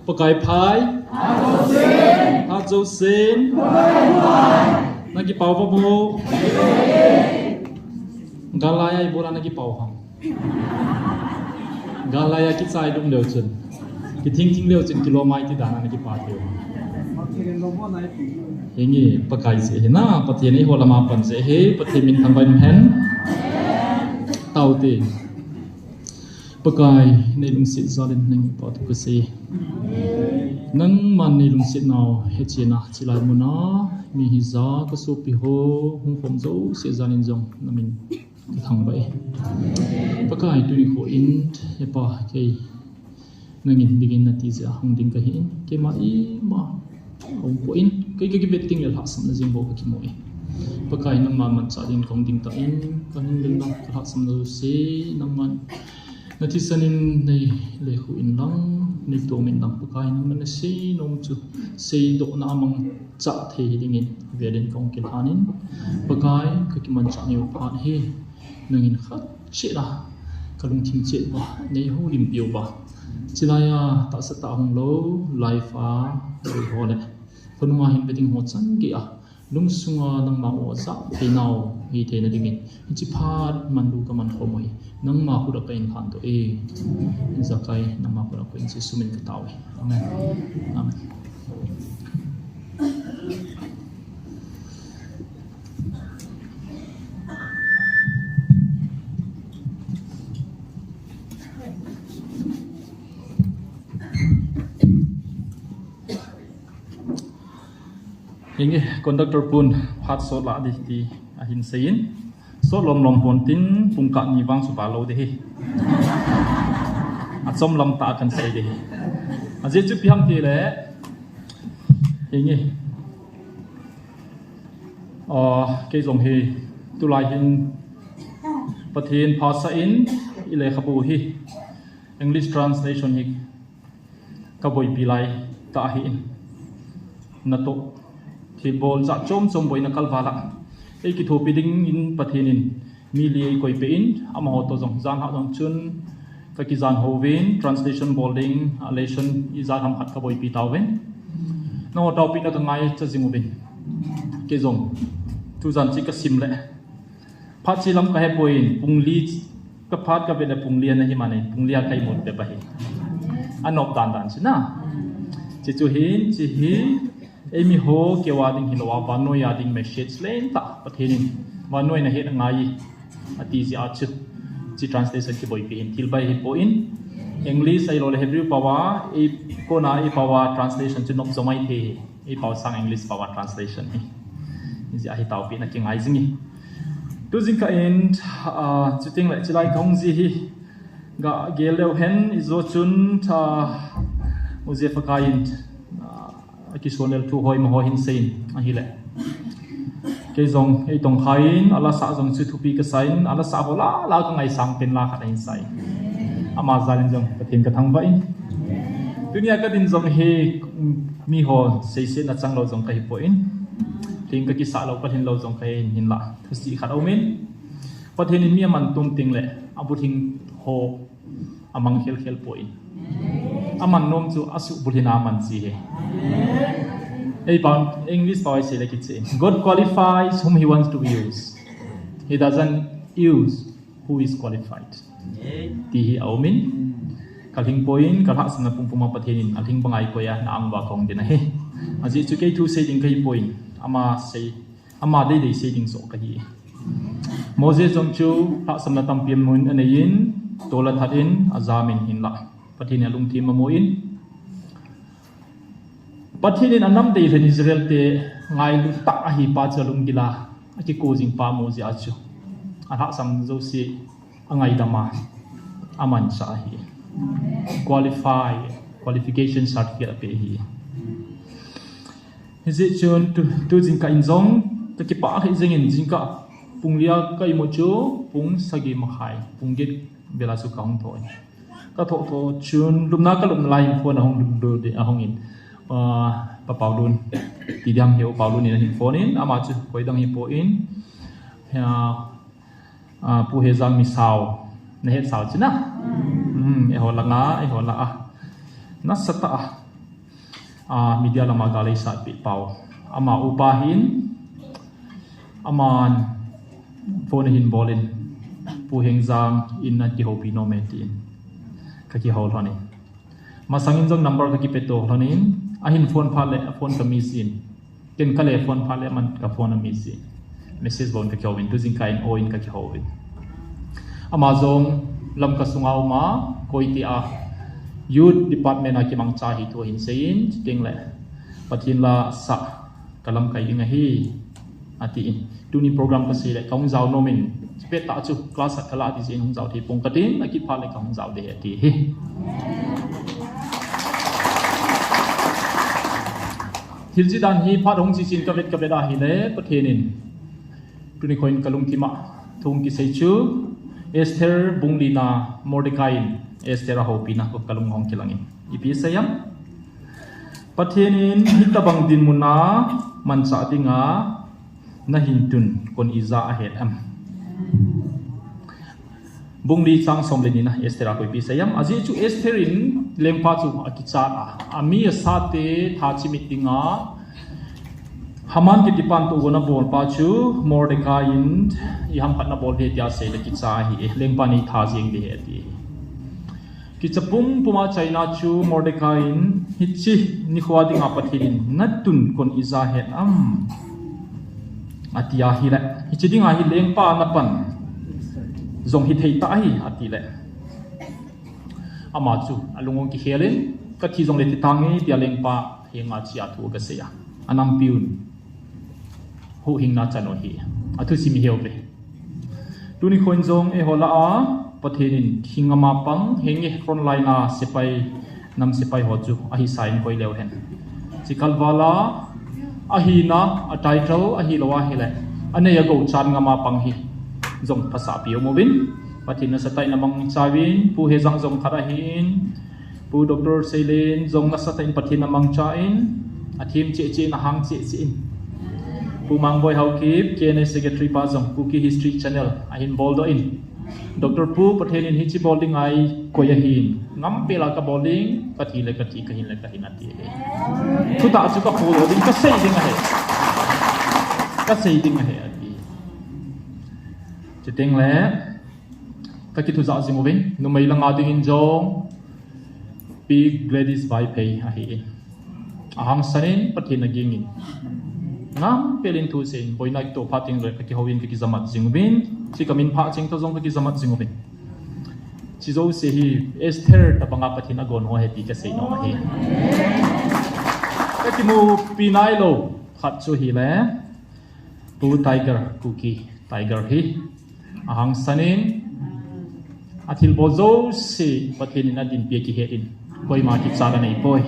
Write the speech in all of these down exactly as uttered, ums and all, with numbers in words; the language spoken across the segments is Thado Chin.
Pakai phai. Hat jousen. Nang kipah uva mo. Gal laiya ibola nang kipah u ham. Gal laiya kichai lum leu chun. Kithing thing leu chun kilom mai ti dan a nang kipah thei u. Hinge Pakai jeh hi na, Pathen eiho lama pan jeh hi, Pathen min thangvah in um hen. Taute. Pakai, nei lungset jal in nang kipah thu kasei. Nangman nei lungset nau, hiche na, chilai muna, mi hija, kasopi ho, hung khom jouse jal in jong, namin kathangvah e. Pakai tuni kho in, he Pa, kei nangin dingin nati jeh a hung ding kahi in, keima ima aum poi, kei kakivet ding le lhahsamna jeng bou kakimu e. Pakai nangma manchah ding kahung ding tan, kahin ding lang kalhahsamna jouse, nangman nathisan in neilekhu in lang, neitomin lang Pakai nangman nasei nom chu, seidohna a mangcha thei hi dingin, velin kahung kilhan in, Pakai kakimanchah nau phat hi, nangin khat cheh la, kalungthim cheh uva, neihoulimpi uva. Chilaiya, tahsa tah hung lou, life a, lou ho le. Khonunga hin ve ding ho chan geiya, lungsunga nangma o ajah thei nau, hitheina dingin. Hiche phat manlu kaman khom u hi, nangma khut a kahin lhan doh e. Ijakai, nangma khut a kahin Jesu min katao e. Amen. Amen. Hinge, conductor pun phat sot lah ding ti ahin seiyin. Sot lom lom pon tin pungkah ni vang chu val lou ding ahi. Achom lam tah a kan sei ding ahi. Ajeh chu ipi ham tile. Hinge. Ah, kei jong hi tulai hin Pathen phasah in ilekhabu hi English translation hi kaboipi lai tah ahin. Natoh thilbol jat chom chom boina kalval a. Eikithopi dingin Pathen in mi li eikoipeh in, amaho toh jong jan hah jong chun kakijan houvin, translation bol ding, a lesson ijat ham khat kaboipi tauvin. Nangho taopina kangaicha jing uvin. Kei jong, tujan chu kasim le. Phat che lam kahepoi, pung li, kaphat kavet le pung li ana hi mani, pung li a kaimut bep ahi. Anop dan dan chu na. Hiche chu hin, hiche hi, eimi ho keu a ding hilou a, vannoi a ding message lentah, Pathen in, vannoi nahet angai, ati jeh a chu, hiche translation kiboipi hin, thil bai ahipoi. English ahilou le Hebrew pao a, eikona eipao a translation chu nop jo maithei hi, eipao sang English pao a translation hi. Hijeh a hi taopina kingai jing e. Tu jingkah in, ah, chuteng le chilai kahung ji hi, gagel leu hen, ijo chun, ah, Mose Pakai in, ah, akisonlel thu hoimo ho hin seiyin ahile. Kei jong eitongkhan, alasah jong chu thupi kasah in, alasah ho lah lah kangaisang pen la khat ahin sah in. Ama jal in jong Pathen kathangvah in. Tunia kadin jong hi, miho seisetna changlou jong kahipoi. Lhing kakisah lou, kalhin lou jong kahi in hinla. Thusei khat aumin. Pathen in mi aman tum teng le, abulhing ho amang khelkhel poi. Aman nom chu asuh bulhin a aman ji ahi. Eipao, English pao a isei le kiche. God qualifies whom he wants to use. He doesn't use who is qualified. Ti hi aumin. Kalhing poi, kalhahsamna pumpum a Pathen in alhing banga eikoi a, na-ang uva kahung ding ahi. Ajeh chu kei thu sei ding kahipoi. Ama sei Ama deidei sei ding joh kahi. Moses jong chu lhahsamna tampi amun aneiyin, tol athat in, ajamin hinla. Pathen in alungthim amun. Pathen in anam deilhen Israel te ngailut tah ahi pa chu alunggil a, akiko jing pa Moses a chu. Alhahsam jouse angaidam a, amanchah ahi. Qualify, qualification certificate apeh ahi. Hijeh chun tu, tu jingkah in jong, kakipah lheh jengin jingkah pung li a ka imut chu, pung sagi makhai, pung get vel a chu kahung thou in. Kathoh thou chun, lupna kalupna lai in phone ahung lut, lut, ahung in, ah, Pa Paulun, ti diam hi U Paulun in ahin phone in, ama chu koi dang hipoi, ah, Ah, Pu Hezang mi sao, na het sao china. Hmm, eiho langa, eiho la a. Nasatah a. Ah, media lama gal eisatpi pau. Ama upa hin, aman phone ahin bol in, Pu Hezang in na kihoupi nom e tin. Ka kihou lhon in. Masang in jong number ka kipeto lhon in, ahin phone phat le, phone ka miss in. Ken ka le phone phat le aman ka phone a miss in. Message bol in ka kihou in, tu jingkah in o in ka kihou in. Ama jong Lamka sunga um a, koi ti a, youth department a kimangcha ahi thu ahin sei in, chuteng le, Pathen la sah, ka lamkai ding ahi, ati in. Tuni program ka sei le, ka hung jao nom in, chupet tah chu class khat ka la ti jeh in hung jao thei pong ka tin, akiphat le ka hung jao ding ahi ati hi. Thil chi dan hi phat hung chi chin ka vet ka vet ahi le, Pathen in. Tuni khoin ka lungthim a thu kisei chu, Esther bung lina Mordecai in Esther a houpina ko ka lung hung kilang in. Ipi sei em? Pathen in hitabang dinmun a manchah dinga na hin tun kon ija ahet em? Bung li chang som le ni na Esther a koi ipi sei em? Ajeh chu Esther in lengpa chu akichat a, ami asate tha chimit dinga Haman kitipan toh gona bolpa chu Mordecai in iham khat na bol ding tia sei le kicha ahi e, lengpa nei tha jeng ding ahi ati. Kicha pumpum a chaina chu Mordecai in hiche nikho dinga Pathen in na tun kon ija ahet em? Ati ahile, hiche dinga hi lengpa na pan jong hithei tah ahi ati le. Ama chu alung hung kikhel in, ka thi jong le thi tange tia lengpa henga chia thu ka sei a. Anampiu in huhhingna chan u ahi. Athusim hi uve. Tuni khoin jong eiho la a, Pathen in thing ama pang, henge front line a sepai, nam sepai ho chu ahi sa in koi leu hen. Chikal val a, ahina, a title, ahilou ahile, anei a gou chan ngam a pang hi jong phasah pi um uvin. Pathen nasatah in amangcha uvin, Pu Hezang jong khat ahin, Pu Doctor Seilen jong nasatah in Pathen amangcha in, athem cheh cheh in, ahang cheh cheh in. Pu Mangboi Haokip, K N A Secretary pa jong Kuki History Channel ahin bol doh in. Doctor Pu, Pathen in hiche bol ding eikoi ahin. Ngam peh la ka bol ding, ka thi le ka thi, ka hin le ka hin ati. Thutah chu ka phongdoh ding, ka sei ding ahi. Ka sei ding ahi ati. Chuteng le, ka kithu jah jing uvin, numei langa dingin jong, Pi Gladys Vaiphei ahi in. Ahangsan in Pathen aging in. Ngam pel in thu sei in, boina kitoh phat teng le ka kihou in ka kijamat jing uvin, hiche ka min phah cheng toh jong ka kijamat jing uvin. Hiche jouse hi Esther tabanga Pathen agon ho ahi ti ka sei nom ahi. Ka kimupi nailou khat chu ahile, Pu Tiger, Kuki Tiger hi. Ahangsan in, athilbol jouse Pathen in adinpi a kihet in, koima kichat anei poi.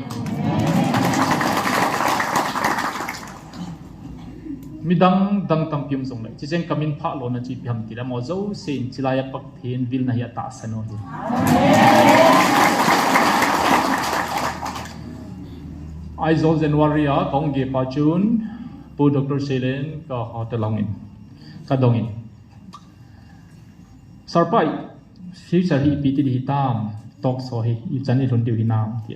Midang dang tampi um jongle, hiche cheng ka min phah lona chu ipi ham tile, amaho jouse in chilai a Pathen vilna hi atahsan u ahi. Aizawl January a ka hung geh pa chun, Pu Doctor Seilen ka hotel a hung in, ka dong in. Sir pai, future hi ipi ti ding hitam, talk show hi, ichan ilhun diu hinam, ti.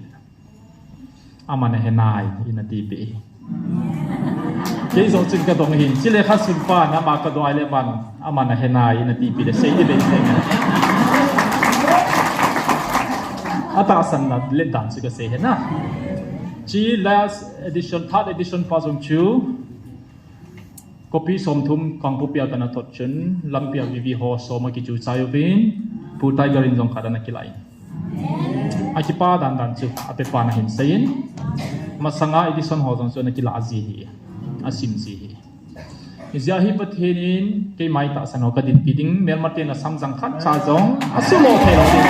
Aman ahe nai, ina tipeh. Kei jong chun ka dong hin, chule kha sunpa, ama ka dong ahile aman, aman ahe nai, ina tipeh le, sei ding le, sei ding. Atahsan na, let dan chu ka sei ahi na. Hiche last edition, third edition pa jong chu, Kopi somthum Kangpokpi a kana thot chun, lampi a V V ho som akichu chai uvin, Pu Tiger in jong khat ana kilah in. Akipa dan dan chu, apepa na hin sei in, masanga edition ho jong chu ana kilah ji ahi, asim ji ahi. Hijeh a hi Pathen in, keima tahsan ho ka dinpi ding, melmate na samjang khat cha jong, asuhlo thei lou ding.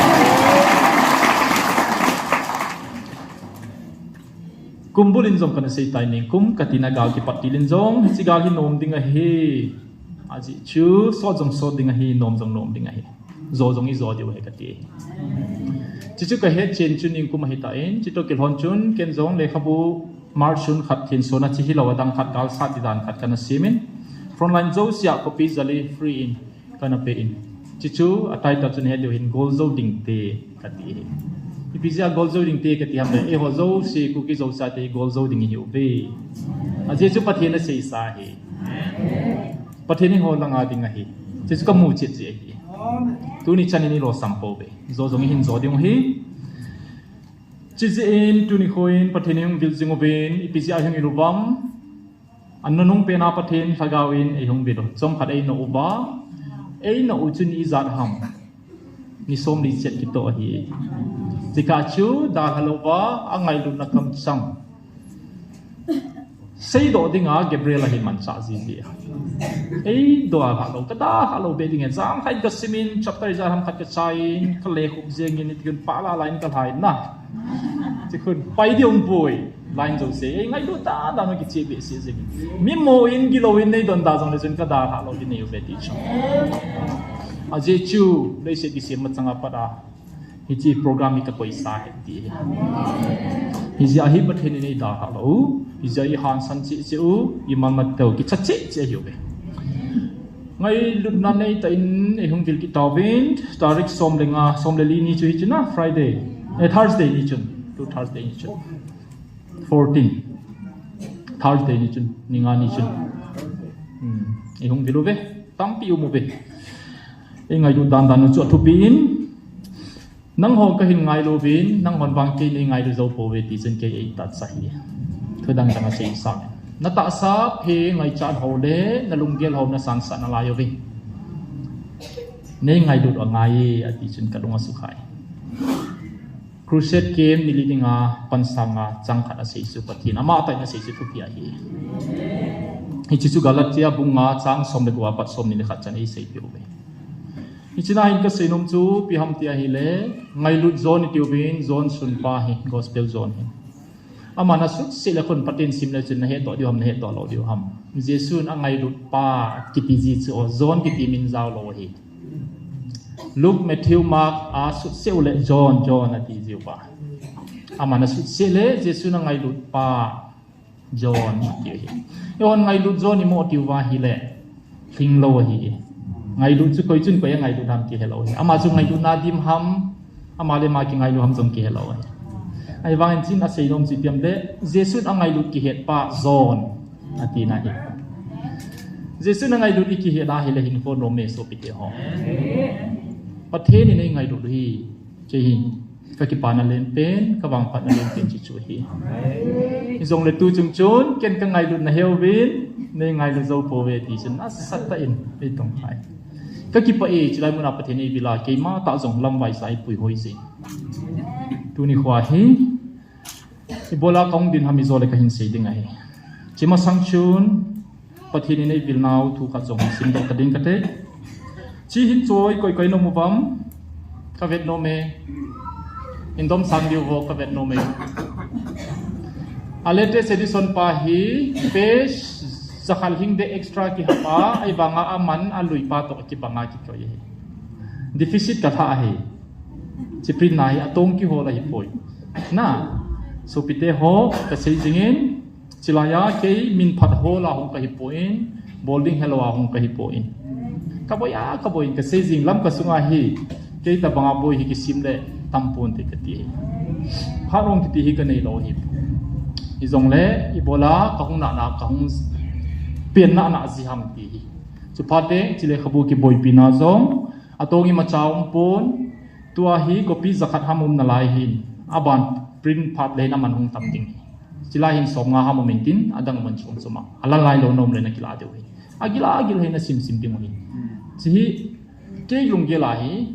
Kumbul in jong kana sei tai, nikum kati na gal kipat til in jong, hiche gal hi nom ding ahi. Ajeh chu, sot jong sot ding ahi, nom jong nom ding ahi. Jo jong ijo diu ahi kati. Chuchu ka het chen chu nikum ahi tan, chutoh kilhon chun, ken jong lekhabu March sun khat thin sona chu hilou adang khat gal sat ding dan khat kana sem in. Frontline jouse a copy jali free in. Kana pe in. Chuchu a title chun he deu hin Goljou Dingte kati hi. Ipi jeh a Goljou Dingte kati ham le, eiho jouse Kuki Zo chate Goljou ding ihiuve. Ajeh chu Pathen aseisa hi. Pathen eiho langa ding ahi. Chuchu kamu chet jeh ahi. Tuni chan in ilosam pouve. Jo jong ihin jo ding u hi. Chijeh in tuni khoin Pathen ihung vil jing uvin, ipi jeh a ihung vil uvem. An nunung pena Pathen Lhagao in eihung vil u. Chomkhat einoh uva, einoh u chu ni ijat ham. Ni somli chet kitoh ahi. Chikah chu dalha louva, angailutna kamchang seidoh dinga Gabriel ahin manchah jiji a. Eidalha lou, kadalha lou be ding e. Jam khat in kasimin, chapter ijat ham khat kachaiyin, kalekhup jengin, itikun pah lala in kalhai na. Tikhun pai ding umpoi. Line jouse, eingailut dan dan u kiche behseh jengin. Mimu in gilou in neidonda jongle chun kadalha lou ding nei uve ti chu. Ajeh chu, leiset kisem machang a pat a hiche program hi kakoisa ahi ti hi. Hijeh a hi Pathen in eidalha lou u. Hijeh a ihansan cheh cheh u, imalmat teu kicha cheh cheh ahiuve. Ngailutna neitah in eihung vil kit tauvin, tarik som le nga, som le li ni chu hiche na, Friday. Eh, Thursday ni chun. Tu Thursday ni chun. Fourteen. Thursday ni chun, ni nga ni chun. Hmm. Eihung vil uve. Tampi um uve. Eingailut dan dan u chu athupi in. Nangho kahin ngailu uvin, nanghon vang kei neingailu jou pouve ti chun kei eitatsa hi. Thu dang dang aseisan. Natahsa phe ngaichat ho le, nalunggel ho nasangsah nalai uve. Neingailut u angai e, ati chun kalung asukha e. Crusade camp nili dinga pansanga chang khat asei chu Pathen, amatah in asei chu thupi ahi. Hiche chu Galatia bung nga chang som le gup apat somni le khat chan eisei peh uve. Hiche na hin kasei nom chu ipi ham ti ahile, ngailut John itiuvin, John sunpa hi, Gospel John hi. Aman asutseh le khun Pathen sim le chun nahetdoh diu ham, nahetdoh lou diu ham. Jesun angailut pa kiti ji chu John kiti min jao lou ahi. Luke, Matthew, Mark asutseh u le John, John ati jiu va. Aman asutseh le Jesun angailut pa John ati ahi. Eihon ngailut John imo tiuva ahile, lhinglou ahi. Ngailut chu koi chun koi angailut ham kihelou ahi. Ama chu ngailutna dim ham, ama le ama kingailu ham jong kihelou ahi. Ahivangin hichun asei nom chu ipi ham le, Jesun angailut kihet pa John atina ahi. Jesun angailut ikihet ahile hinkho nom e sopite ho. Pathen in eingailut u hi, kei hin kakipana lenpen, kavangphatna lenpen chu chu ahi. Hijongle tuchung chun ken kangailutna heuvin, neingailut jou pouve ti chun nasatah in eitongkhai. Kakipah e, chulai muna Pathen eivil a, keimatah jong lamvai sa eipuihoi jin. Tuni khoa hi, ibola kahung din ham ijo le kahin sei ding ahi. Hiche masang chun, Pathen in eivilnau thu khat jong simdoh tading kate. Hiche hin choi koi koi nom uvam, kavet nom e. Indom sang diu vo kavet nom e. A latest edition pa hi page jakhat lhing deh extra kihap a, ahivanga aman alui pa toh kibanga kikoi ahi. Deficit kalha ahi. Hiche print na hi atong kihol ahipoi. Na, sopite ho, kasei jingin, chulai a kei minphat hol a hung kahipoi, bol ding helou a hung kahipoi. Kaboi a, kaboi in, kasei jing Lamka sunga hi, kei tobanga boi hi kisim le tamponte kati. Phat hung kiti hi kaneilou ahi. Hijongle, ibola kahung nahna, kahung pen nahna ji ham ti hi. Chuphat teng, hiche lekhabu kiboipina jong, atong imacha umpon, tua hi copy jakhat ham um nalai hin, aban print phat le hin aman hung tam ding hi. Chulai hin somnga ham um intin, adang aman chom chom a. Alalai lou nom le nakilah diu hi. Agil agil hin nasim sim ding u hi. Hiche hi, kei lunggel a hi,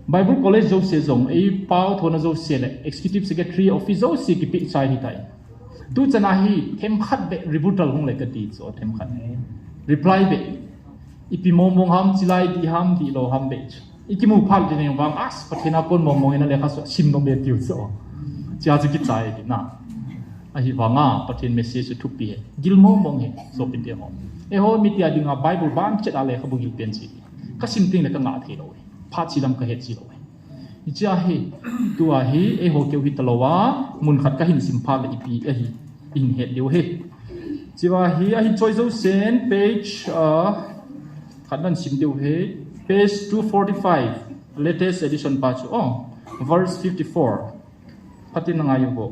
Bible College jouse jong, eipao thona jouse le, Executive Secretary Office jouse kipeh chai hitai. Tuchan a hi, themkhat beh rebuttal hung le kati chu, themkhat. Reply beh. Ipi mong mong ham, chulai dih ham, dihlou ham beh chu. Ikimu phat ding vang, as, Pathen a kon mong mong in alekhasu sim nom beh tiu chu. Hichea chu kichai ding na. Ahivanga, Pathen message chu thupi ahi. Gil mong mong ahi, sopite ho. Eiho mitia dinga Bible ban chet a lekhabu gil pen chu. Kasim teng le kangah theilou ahi. Phat chilam kahet chilou ahi. Hichea hi, tua hi, eiho keu hitalouva, mun khat kahin sim phat le ipi ahi, ihin het diu ahi. Hichea hi, ahin choi jousen, page, ah, Khat nan sim diu hi, page two forty-five, latest edition pa chu. Oh, verse fifty-four. Phatin na ngai u vo.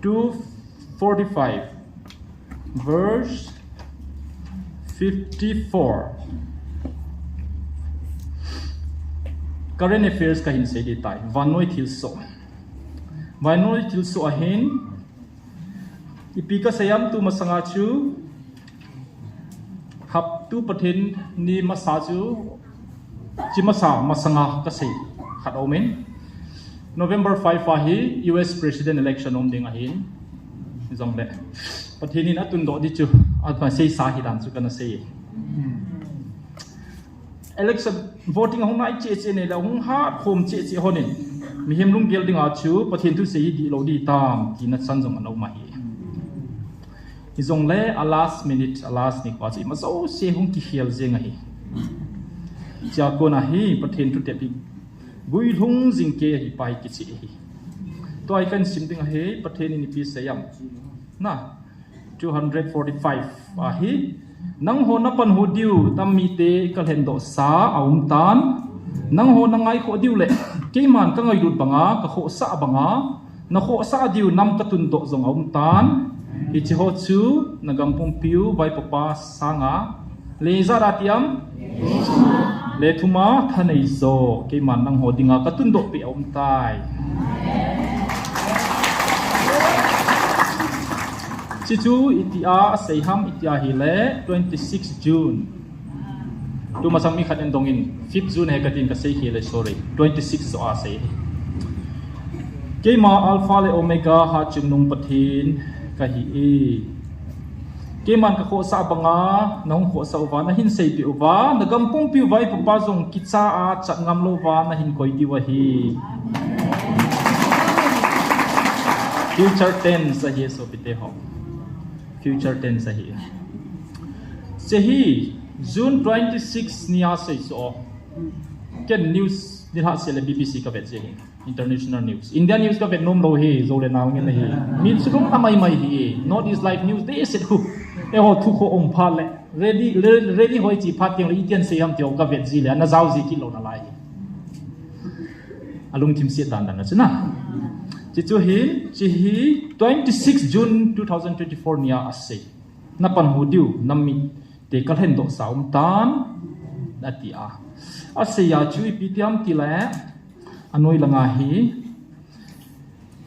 Two forty-five, verse fifty-four. Current affairs ka hin sei di tai. Vannoi thilsoh. Vannoi thilsoh ahin, ipi ka sei am tu masanga chu, haptu Pathen ni masa chu, chi masa masanga ka sei khat aumin. November five a hi U S President election um ding ahin. Jongle Pathen in atun doh di chu, a seisa hi dan chu kana sei. Election voting ahung nai cheh cheh nei le, ahung hat khom cheh cheh honin, mihem lunggel dinga chu Pathen thusei hi dihlou di tam tina chan jong ana um ahi. Hijongle a last minute, a last ni kho a chu ima jouse hung kikhel jeng ahi. Chua kona hi Pathen thutep hi guilhung jing kei ahi, pai kicheh ahi. Tua hi kan sim ding ahi, Pathen in ipi sei am. Na, two hundred forty-five ahi. Nangho na panhu diu nam mite ka lhendoh sa aum tan. Nangho na ngaikhoh diu le keiman ka ngailut banga, ka khohsah banga, na khohsah diu nam ka tundoh jong aum tan. Hiche ho chu na gam pumpiu vaipopa sanga, le ijat a ti am? Le thum a thanei jo, keiman nangho dinga ka tundoh peh aum tai. Chuchu itia asei ham itia hile, twenty-six June. Tuma chang mi khat in dongin, fifth June ahi katin kasei hile, sorry. Twenty-six jo asei. Keima Alpha le Omega, Hatchungnung Pathen kahi e. Keiman ka khohsah banga, na hung khohsah uva, na hin seipeh uva, na gam pumpiu vaipopa jong kicha a chat ngam louva, na hin koi diu ahi. Future tense ahi, sopite ho. Future tense ahi. Hiche hi June twenty-six nia sei chu. Ken news nilhah seh le B B C ka vet ji ahi. International news. India news ka vet nom lou hi, jou le nao ngen ahi. Mi chu lung ta mai mai hi. North East Live News dehset khu. Eiho thu kho um phat le. Ready, re-, ready hoi chi phat teng le itian sei ham ti ho ka vet ji le. Ana jao ji kit lou nalai hi. Alungthim set dan dan a chu na. Chuchu hi, hiche hi twenty-six June two thousand twenty-four nia asei. Na panhu diu nam mite ka lhendoh sa aum tan, ati a. Asei a chu ipi ti ham tile, anoi langa hi,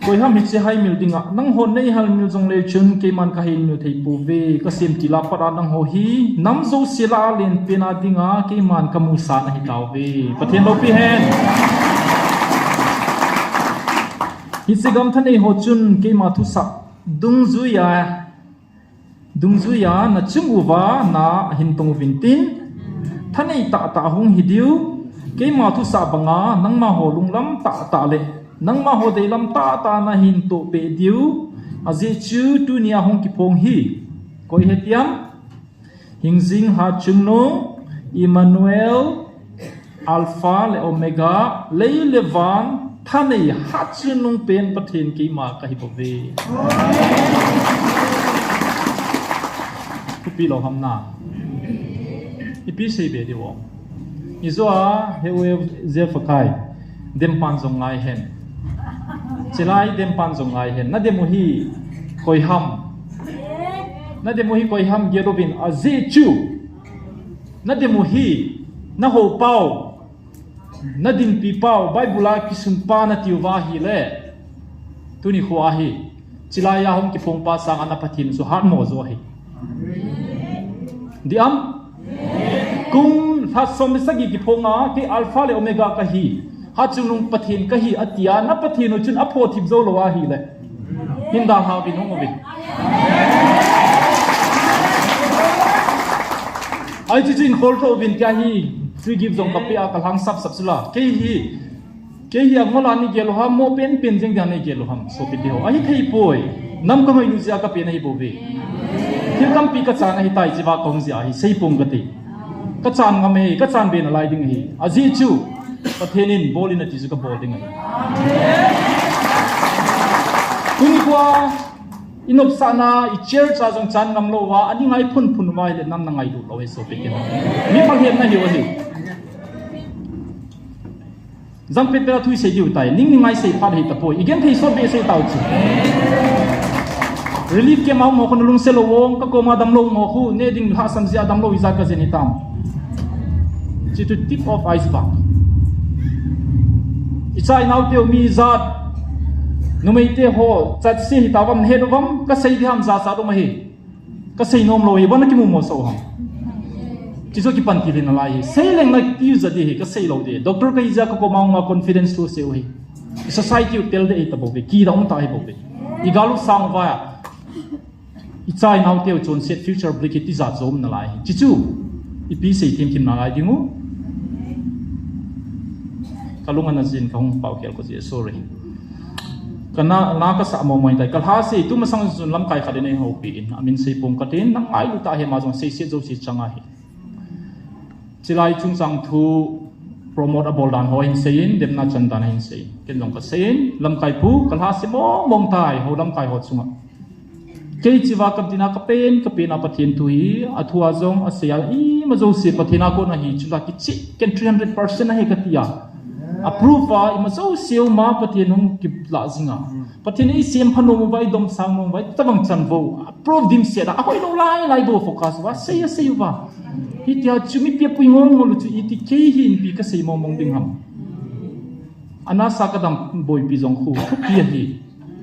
koi ham hiche haimil dinga, nanghon nei halmil jongleu chun keiman ka haimil thei pouve, ka semtil a pat a nangho hi nam jouse lah a lenpen a dinga keiman ka musa nahi tauve. Pathen loupi hen. Hiche gam thanei ho chun keima thusah dungjuia, dungjuia na chung uva na ahin tong uvin tin, thanei tahtah hung hi diu, keima thusah banga nangma ho lunglam tahtah le nangma ho deilam tahtah nahin tohpeh diu, ajeh chu tunia hung kiphong hi koi ahi ti am? Hingjing Hatchungnung, Emmanuel, Alpha le Omega, lei le van thanei Hatchungnung pen Pathen keima kahi bouve. Thupi lou ham na. Ipi seibe diu ham. Ijou a, he u e je fakai. Dempan jong ngai hen. Chilai dempan jong ngai hen. Na dem u hi koi ham. Na dem u hi koi ham gel uvin ajeh chu. Na dem u hi, na hou pau, na dinpi pau, Bible a kisun pa na tiu va ahile. Tuni kho ahi. Chilai a hung kiphong pa sanga na Pathen chu hatmo jo ahi. Di am? Kum lha som le sagi kiphong a, kei Alpha le Omega kahi. Hatchungnung Pathen kahi atia, na Pathen u chun aphothip jou lou ahile. Hin dalha uvin hung uvin. Ai chu chu in khol tho uvin tia hi, free gift jong kape a kalhang sap sap sula. Kei hi, kei hi angol a nei gel u ham, mo pen pen jeng dia nei gel u ham, sopite ho. Ahi thei poi, nam ka ngailu jeh a kapen ahi bouve. Thil tampi kachan ahitai, chua kahung jeh ahi, seipong kati. Kachan ngam e, kachan be nalai ding ahi. Ajeh chu, Pathen in bol in ati chu kabol ding ahi. Tuni kho a, I nopsahna, i church a jong chan ngam lou va, ani ngai phun phun va, hile nang na ngailut lou hi sopi te. Mi phalhemna hi ahi. Jang pet pet a thu i sei diu tai, ning ni ngai sei phat hi tapoi. I genthei sot be sei tau chu. Relief camp a um ho khu na lungset lou vang, ka koma damlou ho khu, ne ding lhasam jeh a damlou ijat ka jen hitam. Chi chu tip of iceberg. I cha i nao teu mi ijat, numei te ho, chat se hita vam, het vam, ka sei di ham ja sa dong ahi. Ka sei nom lou hi, bon na kimu mo sa u ham. Chi chu kipan ti le nalai hi. Sei leng na ti u ja di hi, ka sei lou di. Doctor ka hi jeh a ka koma um a confidence thu sei u hi. I society u tel de hi ta bou ve, ki da um ta hi bou ve. I galu sang va. I cha i nao teu chonset future bleak hi ti ja chom nalai hi. Chi chu, ipi sei thim thim nalai ding u. Ka lung ana jin ka hung pau khel ko jeh sorry. Ka na, na ka sa mo mo tai. Ka lha sei tu masang jun lamkai khat in ei houpi in. Amin sei pong ka tin, nang ai lu ta hi ma jong sei se jo si chang ahi. Chilai chungchang thu promote a bol dan ho hin seiyin, demna chan dan hin seiyin. Ken jong ka seiyin, lamkai pu, ka lha sei mong mong tai, ho lamkai ho chunga. Kei chiva kam tina ka pen, ka pen a Pathen thu hi, a thu a jong, a sei a, ima jo se Pathen a kon ahi, chula kichi, ken three hundred percent ahi ka ti a. Approve a, ima jo se u ma Pathen hung kila jinga. Pathen i sem pha nom u vai, dom sang nom u vai, tabang chan vo. Approve dim se da, a hoi lou lai lai bou focus va, sei a sei u va. Hitia chu mipi a pui ngol ngol u chu iti kei hin pi ka sei mong mong ding ham. Ana sa ka dam boipi jong khu, thupi ahi.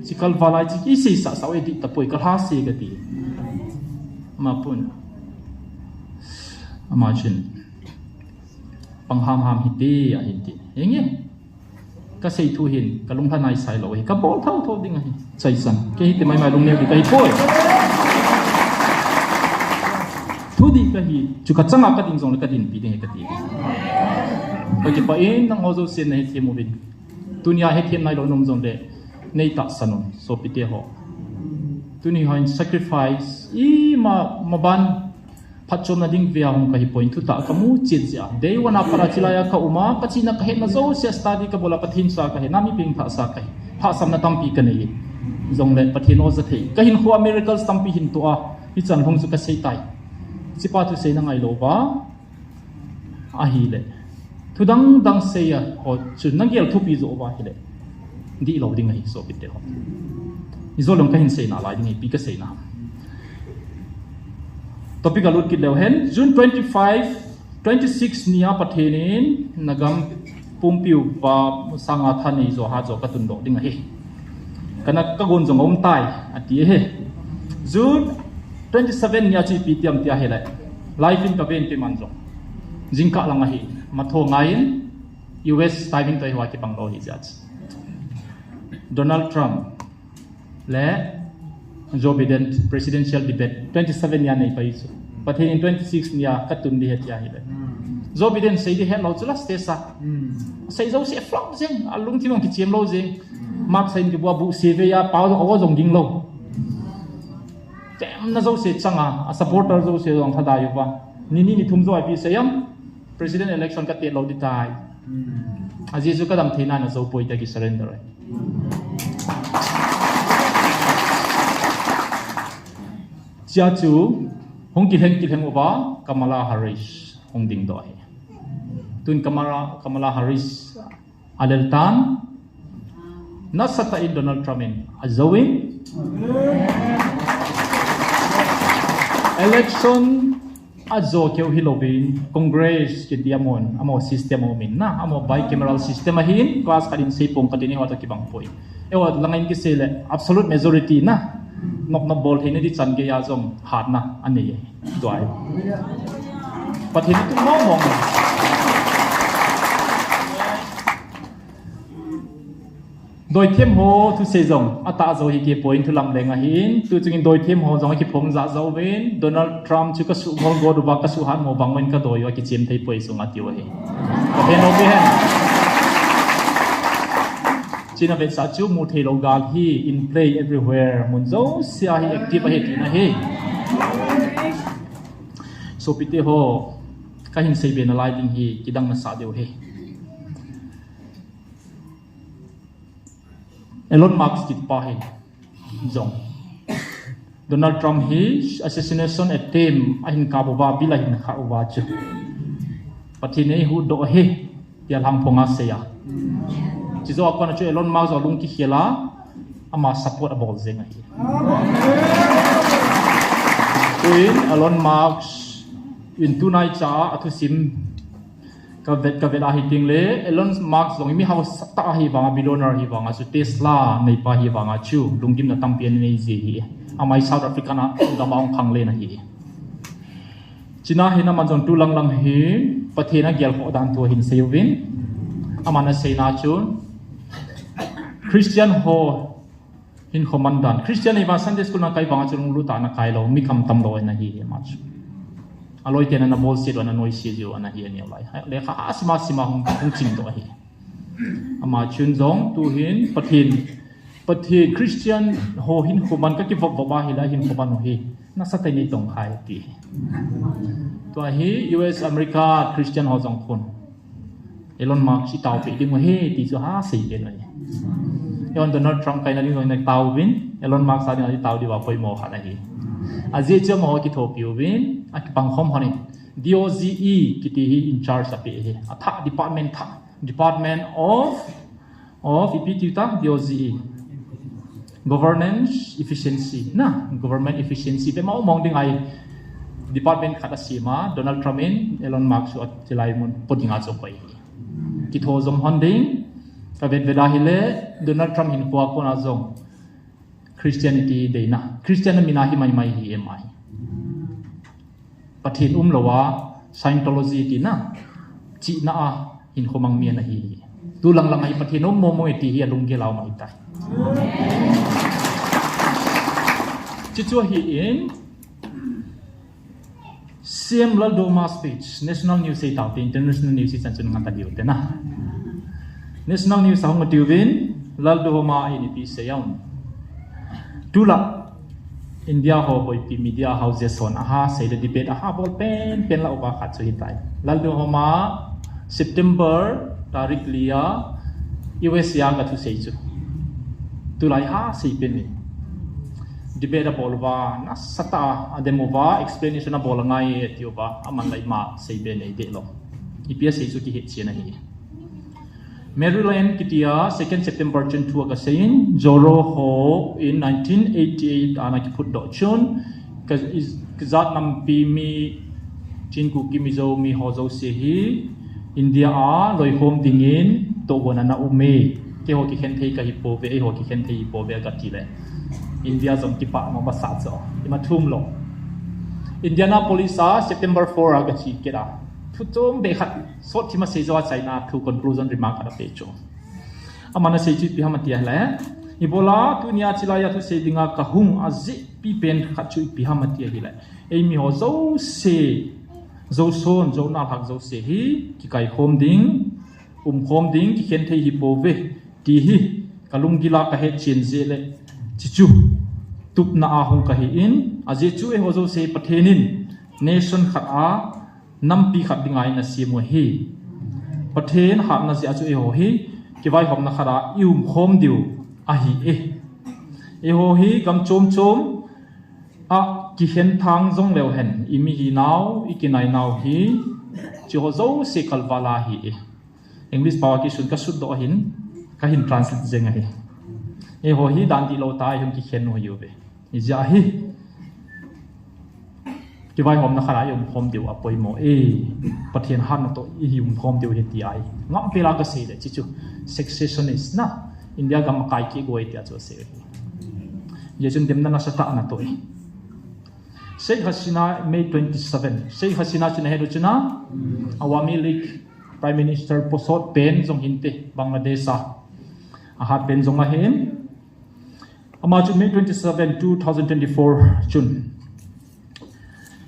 Chi kal va lai chi kei sei sa sa u e di tapoi ka lha sei ka ti. Ama pun. Ama chin. Pang ham ham hi te ahin ti. Henge. Ka sei thu hin, ka lunglha nai sai lou hi, ka bol thou thou ding ahi. Chai san, kei hi ti mai mai lungneo di ka hi poi. Thu di ka hi, chu ka changa ka ding jong le ka dinpi ding hi ka ti. Ka kipah in, nangho jouse na hethem uvin. Tunia hethem nai lou nom jong le, nei tahsan un, sopi te ho. Tuni hin sacrifice, ima, maban, phatchomna ding vea hung ka hi poi, thutah ka mu chet jeh a. Day one a pat a chilai a ka um a, ka chihna ka hetna jouse a study ka bol a, Pathen cha ka hi, na mi pengthah sa ka hi. Lhahsamna tampi ka nei. Jong le Pathen o ja thei. Ka hinkho a miracles tampi hin toh a, hichan hung chu ka sei tai. Chipa thu sei na ngai lou va. Ahile. Thu dang dang sei a, ho chu na gel thupi jo va hile. Di lou ding ahi sopi te ho. I jo long ka hin sei na lai ding ahi pi ka sei na. Topic a lut kit leu hen, June twenty-five, twenty-six ni a Pathen in na gam pumpiu va sanga thanei jo ha jo ka tun doh ding ahi. Kana ka gon jong um tai, ati ahi. June twenty-seven ni a chu ipi tiam tia hile. Live in ka ven pi man jong. Jingkah lang ahi. Matho ngai in U S timing toh hi hua kibang lou hi jat. Donald Trump le Joe Biden presidential debate twenty-seven ni a nei pai chu. Pathen in twenty-six ni a ka tun di he tia hile. Joe Biden sei di het lou chu la stage a. Sei jouse flop jeng, a lungthim jong kichem lou jeng. Mark sign kibua bu se ve a, pau jong, awo jong ging lou. Chemna jouse changa, a supporter jouse jong thadai uva. Ni ni ni thum jo ipi sei am, president election ka tet lou di tai. Ajeh chu ka dam theina na jo poi tia ki surrender ai. Chia chu, hung kilheng kilheng uva, Kamala Harris, hung ding doh ahi. Tun Kamala, Kamala Harris, a lel tan, nasatah in Donald Trump in a jou in. Election a jo keu hilou vin, Congress kiti amon, amo system aum in na, amo bicameral system ahin, class khat in sei pong khat in eiho toh kibang poi. Eiho lang in kisei le, absolute majority na, nop nop bol theina di chan gei a jong hatna anei e. Tua hi. Pathen tu mong mong. Doithem ho thusei jong, atah jo hi kei poi in thu lam leng ahin, tu chungin doithem ho jong akiphong jah jou vin, Donald Trump chu ka suhmol got uva, ka suhat mo bang uvin ka doi u a kichem thei poi jong atiu ahi. Pathen loupi hen. China vetsah chu mu thei lou gal hi in play everywhere, mun jouse a hi active ahi tina ahi. Sopite ho, ka hin sei be nalai ding hi, kidang nasah diu ahi. Elon Musk kiti pa hi jong. Donald Trump hi assassination attempt ahin kap uva, bill ahin khah uva chu Pathen in eihuhdoh ahi, tia lhangphonga asei a. Chujou a kona chu Elon Musk jong alung kikhel a, ama support abol jeng ahi. Tuin Elon Musk in tunaicha a athusim kavet, kavet ahi tengle, Elon Musk jong mi hausa tah ahi vanga, billionaire ahi vanga, chu Tesla neipa ahi vanga chu lunggimna tampi anei ji ahi. Ama hi South Africa na gam a hung khanglen ahi. China hin aman jong tu lang lang hi Pathen agelkhoh dan thu ahin sei uvin. Aman aseina chu Christian ho hinkho man dan. Christian ahi vang Sunday school ana kai vanga chu lunglut a ana kai lou, mi kamtam lou ana hi ama chu. Aloi ten ana bolse u, ana noise u ana hi aneo lai. Lekha asima sima hung, hung chingdoh ahi. Ama chun jong tuhin Pathen, Pathen Christian ho hinkho man kakivop vop ahile hinkho man u hi nasatah in eitongkhai ti. Tua hi U S America Christian ho jong khun Elon Musk chu itaopeh diu ahi ti chu asei kit u ahi. Eiho Donald Trump kaina ding jong ina taovin, Elon Musk a dinga itao diu a poimo khat ahi. Ajeh chu amaho kithopi uvin, akipangkhom hon in D O G E kiti hi in charge apeh ahi. Athah department thah, Department of, of ipi tiu ta, D O G E. Governance efficiency, na, government efficiency. Ve mau mong ding ahi department khat asem a, Donald Trump in Elon Musk chu achilai mun po dinga chu akoi ahi. Kitho jom hon ding, kavet vet ahile, Donald Trump hinkho a kona jong Christianity deina, Christian na mina hi mai mai hi em ahi. Pathen umlou a, Scientology tina, chihna a hinkho mang mi ana hi. Tu lang lang ahi Pathen um mo mo ti hi alunggel a um ahitai. Chuchu ahin, C M Lalduhoma speech, national news hi taute, international news hi chan chun ngah ta diu te na. National news ahung tiu vin, Lalduhoma in ipi asei em. Tulai India ho boipi media houses hon aha seile debate aha bol pen pen la uva khat chu hitai. Lalduhoma September tarik li a U S A a kathusei chu. Tulai ha sei pen ni. Debate abol uva, nasatah a adem uva, explanation abol angai e tiu va, aman lai ma sei pen nei de lou. Ipi asei chu kihet chen ahi. Maryland kitia second September chun thu aga seiyin, Joro ho in nineteen eighty-eight ana kiphutdoh chun, ka, is, kajat nampi mi, Chin, Kuki, Mizo mi ho jouse hi India a loikhom dingin tohgon ana um e. Keiho kikhen thei kahi pouve, eiho kikhen thei hi pouve aga ti le. India jong kipah mo masa chu. Ima thum lou. Indianapolis a September four a kache kit a. Thu chom be khat sot thim asei jou a China thu conclusion remark khat ape chu. Aman asei chu ipi ham ati ahile. Ibola tunia chilai a thusei dinga kahung ajeh pi pen khat chu ipi ham ati ahile. Eimi ho jouse, jou son, jou nalhah jouse hi, kikaikhom ding, umkhom ding, kikhen thei hi pouve, ti hi, kalunggil a kahet chen jeh le, chuchu, tupna a hung kahi in, ajeh chu eiho jouse Pathen in, nation khat a, nampi khat dinga eina sem u ahi. Pathen hatna jeh a chu eiho hi, kivaihomna khat a, i umkhom diu ahi e. Eiho hi, gam chom chom, a kikhen thang jong leu hen, i mihinau, i kinainau hi, chuho jouse kalval ahi e. English pao a kisun kasutdoh ahin, kahin translate jeng ahi. Eiho hi dan dihlou tah a ihung kikhen u ahiuve. Ijeh hi, kivaihomna khat a i umkhom diu apoimo e. Pathen hatna toh i umkhom diu ahi ti ahi. Ngam pela kasei le, chuchu secessionist na. India gam akai kigoi tia chu asei ahi. Hijeh chun demna nasatah ana toh e. Sheikh Hasina, May twenty-seven. Sheikh Hasina chu nahet u chu na, Awami League Prime Minister posot pen jong hinte, Bangladesh a. Ahat pen jong ahin. Ama chu May twenty-seven, two thousand twenty-four chun.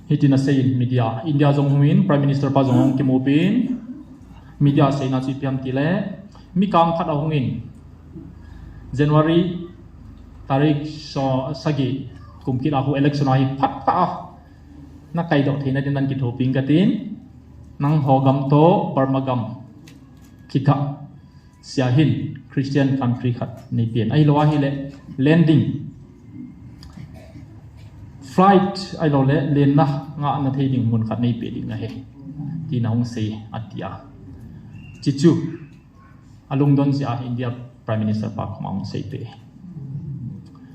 Hitin aseiyin media. India jong hungin, Prime Minister pa jong hung kimupin. Media seina chu ipi ham tile. Mikang khat ahungin. January tarik so, sagi kum kit a khu election ahi phat tah a. Nakaidoh theina din nan kithoping katin. Nangho gam toh Burma gam kikah sia hin Christian country khat neipen. Ahilou ahile lending. Flight ahilouleh lenna ngahna thei ding mun khat neipeh ding ahi, tin ahung sei atia. Chuchu alungdon jeh a India Prime Minister pa koma ahung seipeh.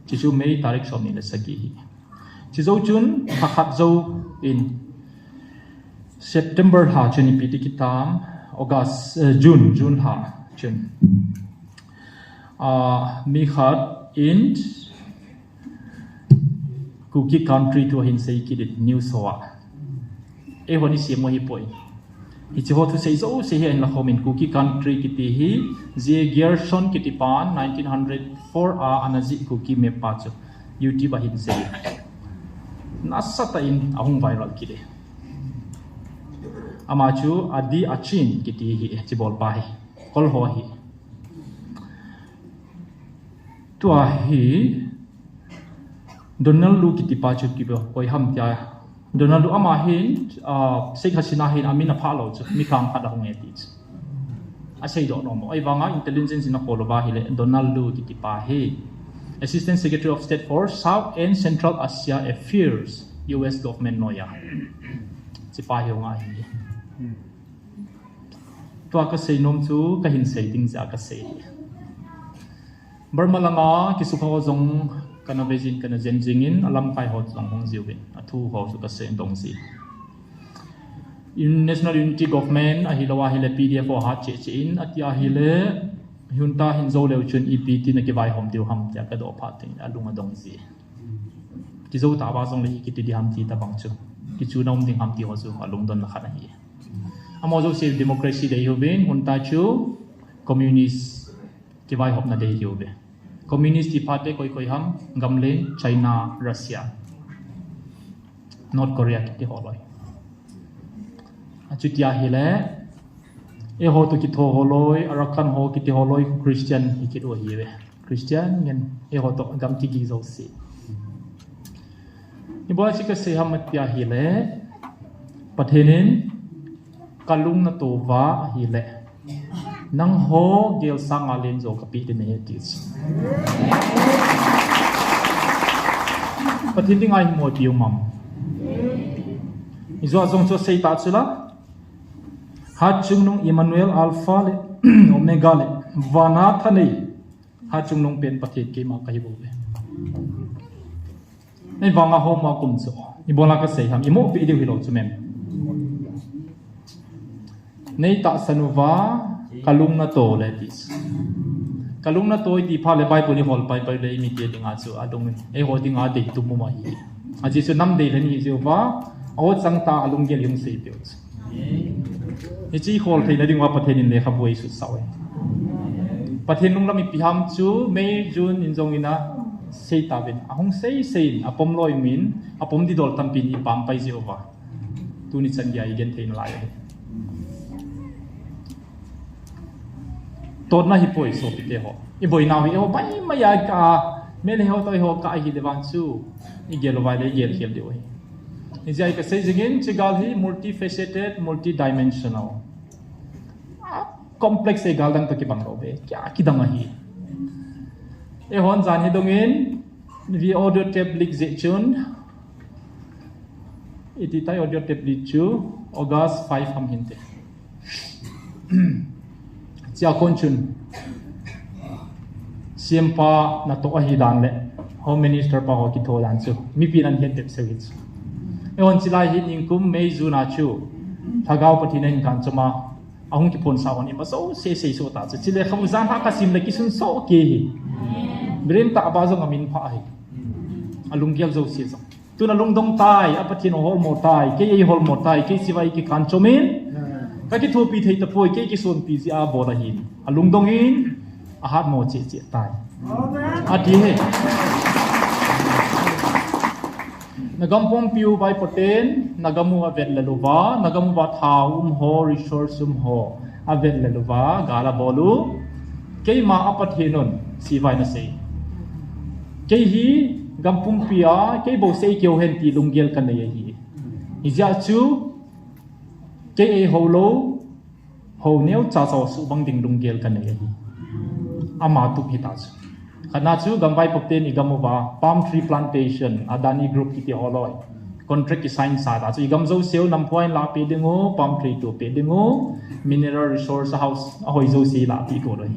Chuchu May tarik somni le sagi hi. Chujou chun lha khat jouvin September lha chun ipi ti kitam, August, eh, June, June lha chun, ah, mi khat in Kuki Country thu ahin sei kit in news hoa. Eihon isem u ahipoi. Hiche ho thusei jouse hi ahin lakhom in, Kuki Country kiti hi J Gerson kiti pan nineteen hundred four a ana jih Kuki map pa chu YouTube a ahin sei. Nasatah in ahung viral kit e. Ama chu Adi Achin kiti hi, hiche bolpa hi. Kol ho hi. Tua hi Donald Lu kiti pa chu kibol koi ham tia. Donald Lu ama hin, ah, Sheikh Hasina hin amin aphah lou chu, mi khang khat ahung e ti chu. Asei doh nom. Ahivanga intelligence in akhol uva ahile Donald Lu kiti pa hi Assistant Secretary of State for South and Central Asia Affairs, U S Government noiya. Hiche pa hi ahung ahi. Tua kasei nom chu, kahin sei ding jeh a kasei. Burma langa kisukha ho jong kana vejin, kana jen jingin, alamkai ho jong hung jiuvin, athu ho chu kasei dong ji. In National Unity Government ahilou ahile P D F ho hat cheh cheh in, ati ahile, junta hin jou leu chun ipi tin akivaihom diu ham tia kadoh phat in, alung adong ji. Kijou tauva jongle iti ding ham ti tabang chu, kichuna um ding ham ti ho chu alungdonna khat ahi. Amaho jouse democracy dei hiuvin, junta chu communist kivaihopna dei hiuve. Communist ti phat te koi koi ham, gamleng, China, Russia, North Korea kiti ho loi. Achuti ahile, eiho toh kitho ho loi, Arakan ho kiti ho loi, Christian hi kit u ahiuve. Christian ngen, eiho toh gam kigih jouse. Ibola chu kasei ham ati ahile, Pathen in kalung nato uva ahile, nangho gel sanga len jo kapeh ding ahi ti chu. Pathen dinga himo ti um am? Ijou jong chu asei ta chula. Hatchungnung Emmanuel, Alpha le Omega le vana thanei, hatchungnung pen Pathen keima kahi bouve. Ahivanga homework um chu, ibola kasei ham, imohpeh diu hilou chu mem. Neitahsan uva kalung nato le ti. Kalung nato iti phat le Bible ihol pai pai le imite dinga chu alung in, eiho dinga deitum um ahi. Ajeh chu nam dei lheh in ihi jeh uva, aho chang tah a lunggel ihung seipeh u chu. Hiche ihol theina dinguva Pathen in lekhabu eisutsah uve. Pathen lunglam ipi ham chu May, June in jong ina sei tauvin, ahung sei sei in, apom loi um in, apom didol tampi in ipampai jeh uva, tuni chan geiya igenthei nalai uve. Totna hipoi sopite ho. Iboinau hi eiho baimai a kah a, Meitei ho toh eiho kah ahile vang chu, igel uva le igel khel diu ahi. Hijeh a kasei jingin, hiche gal hi multifaceted, multidimensional, complex ahi, gal dang toh kibang louve, kei a kidang ahi. Eihon jan hi dongin, vi audio tape leak jeh chun, iti tai audio tape leak chu, August five ham hinte. Chea kon chun, C M pa natoh ahi dan le Home Minister pa ho kitho dan chu mipin ahin hetbep seu hi chu. Eihon chulai hi nikum May, June a chu Lhagao Pathen in ahin kanchom a, ahung kiphonsah hon ima jouse seisoh ta chu. Chule lekhabu jan lhah kasim le kisun soh kei hi. Biren tah ba jong amin phah ahi. Alunggel jouse jong. Tun alungdong tai, a Pathen aholmo tai, kei eiholmo tai, kei chibai kikanchom in, kakithopi thei tapoi, kei kisonpi jeh a bol ahin, alungdong in, ahatmo cheh cheh tai, ati hi. Nagam pumpiu vaipoten, nagam u avet lel uva, nagam uva thao um ho, resource um ho avet lel uva gal abol u. Keima a Pathen un chibai nasei. Kei hi gam pumpia kei bou sei keu hen ti lunggel kanei ahi. Hijeh chun kei eihou lou, hou neocha cha suhbang ding lunggel kanei ahi. Ama tup hita chu. Khatna chu gamvaipop ten igam uva palm tree plantation, Adani Group kiti holoi contract kisign sa ta chu igam jouseu namphua in lahpeh ding u, palm tree tuapeh ding u, mineral resource house ahoi jouse lahpeh tou loi.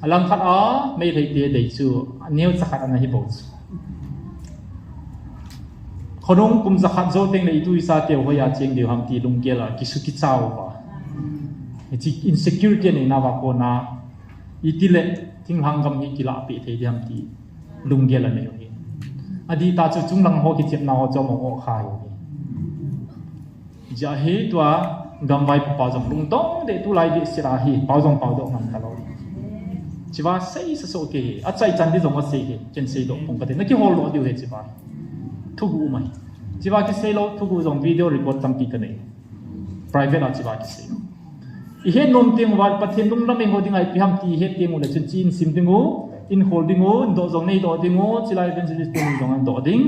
Alangkhat a Meitei te dei chu neocha khat ana hi bou chu. Khonung kum jakhat jou teng le itu icha teu hoiya cheng diu ham ti lunggel a kisu kicha uva. Hiche insecurity aneina uva kona itile thinglhang gam hi kilahpeh thei ding ham ti lunggel anei u hi. Adih tah chu chunglang ho kichepna ho chu among o kha u hi. Hijeh a hi tua gamvaipopa jong lungdong deh tulai deh sela hi pao jong paodoh ngam talou. Chiva seisa soh kei hi, achaichan di jong asei hi, ken seidoh pong kate, nakihol doh diu hi chiva. Thuguh um ahi. Chiva kiseilou, thuguh jong video record tampi kanei. Private a chiva kiseilou. Ihet nom teng uva Pathen lunglam eiho dinga ipi ham ti ihet teng ule chun chi insim ding u, inkhol ding u, indoh jong neidoh ding u, chilai evangelist ten jong andoh ding.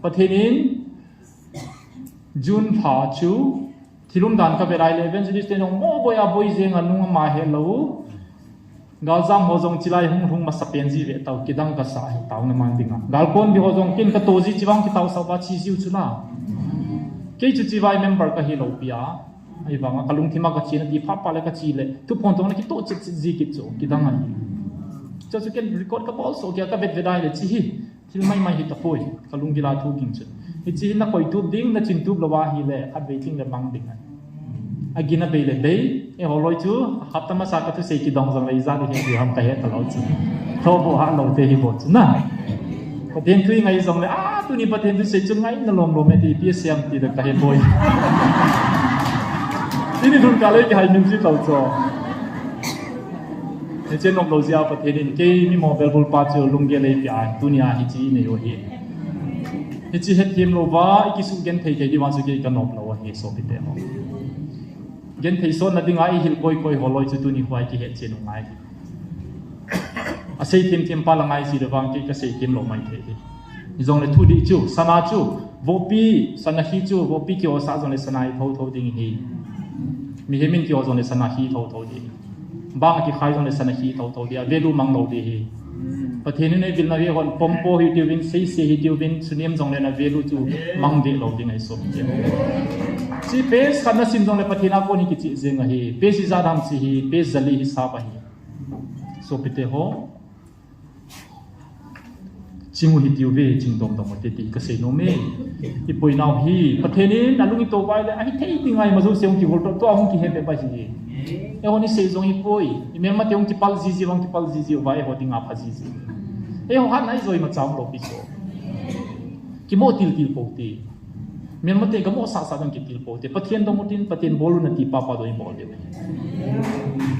Pathen in June lha chu thil umdan kave lai le evangelist ten jong mo boi a boi jeng a nung ama helou. Galjam ho jong chilai hung lhung masapen ji ve tao, kidang kasa hi taona mang dinga. Galkon di ho jong ken kato ji chivang kitaosah uva che jiu chu la. Kei chu chivai member kahilou pi a. Ahivanga kalungthim a kachena di phat phat le kache le thuphon tong le kitoh chet chet ji kit chu kidang ahi. Chuchu ken record kabol soh kei a kavet ve dai le chi hi. Thil maimai hi tapoi, kalunggil a thu ging chun. Hiche hi nakoitup ding, nachintup lou ahile, khatvei thing le mang ding ahi. Agin abei le bei, eiho loi chu, hapta masa kathusei kidong jong le ijat ihi diu ham kahe talou chu. Thoh boh hah lou te hi bou chu na. Pathen thu ingai jong le, a, tuni Pathen thusei chu ngaina lom lom e ti, ipi asei ham ti le kahe poi. Tuni lhun kah le kihai min ji lou chu. Hiche nomlou jeh a Pathen in kei mi mobile bulpa chu lunggel eipeh a, tunia hiche inei u hi. Hiche hetthem louva, ikisugenthei thei diuva chu kei kanomlou ahi sopite ho. Genthei sotna dinga ihil koi koi ho loi chu tuni khoa ikihetchen u ngai hi. Asei themthem pa la ngai ji le vang kei kasei them lou maithei hi. Hijongle thudih chu, sana chu, vohpi, sana hi chu, vohpi kiho sah jongle sana hi thotho ding hi. Mihem in kiho jongle sana hi thotho ding hi. Bang akikhai jongle sana hi thotho ding, a value mang lou ding hi. Pathen in eivilna hi hon pompo hitiuvin, seise hitiuvin, sunem jongle na value chu mang deh lou ding ahi sopite. Hiche page khat nasim jongle Pathen a kon hi kicheh jeng ahi. Page ijat ham hiche hi, page jali hisap ahi. Sopite ho. Ching u hitiuve, ching domdom u hite ti kasei nom e. Ipoinau hi, Pathen in alung ito uva ahile, ahithei dinga ima jouse hung kihol toh, tua hung kihe bep ahi. Eihon isei jong hipoi, imelmate hung kipal jiji, hung kipal jiji uva, eiho dinga pha jiji. Eiho hatna ijo imacha umlou pi chu. Kimo tiltil pou te. Melmate kamoh sahsah ding kitil pou te. Pathen dong utin, Pathen bol un ati papa dong ibol diu.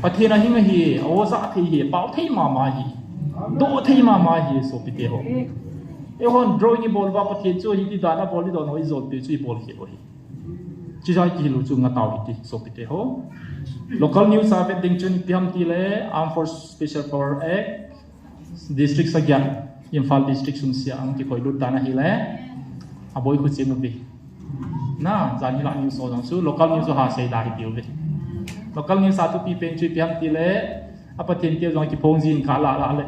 Pathen ahing ahi, a-o jah thei ahi, pao thei mama ahi. Doh thei mama ahi, sopite ho. Eihon drawing ibol uva Pathen chu hiti dan a bol ding don ho ijol peh chu ibol khel u ahi. Chijeh a kihil u chu ngatau hite, sopite ho. Local news a vet ding chun ipi ham tile Armed Force Special Power Act, District sagiat, Imphal District sung sia ang kikoi lut dan ahile, aboi khu chim uve. Na, jan hila news ho jong chu, local news ho ha sei da hitiuve. Local news a thupi pen chu ipi ham tile, a Pathen te jong kiphong jin kha lah lah le.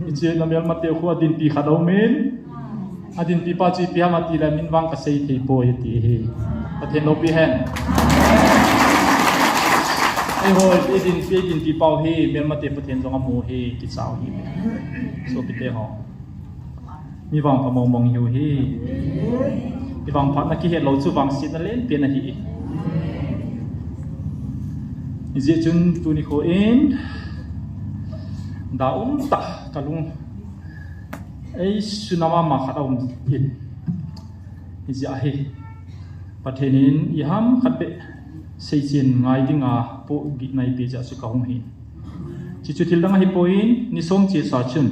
Hiche na melmate khu adinpi khat aumin. Adinpi pa chu ipi ham atile min vang kasei thei poi ati hi. Pathen loupi hen. Eiho, idinpi, idinpi pau hi, melmate Pathen jong amu hi, kichau hi. Sopite ho. Mi vangpha mong mong hiu hi. Ivangphatna kihet lou chu vangsetna lenpen ahi. Hijeh chun tuni kho in, da um tah kalung ei sunama ma khat aum in. Hijeh ahi. Pathen in iham khat beh seichen ngai dinga pohgihna eipeh jeh a chu kahung hi. Hichu thil dang ahipoi, ni som chesa chun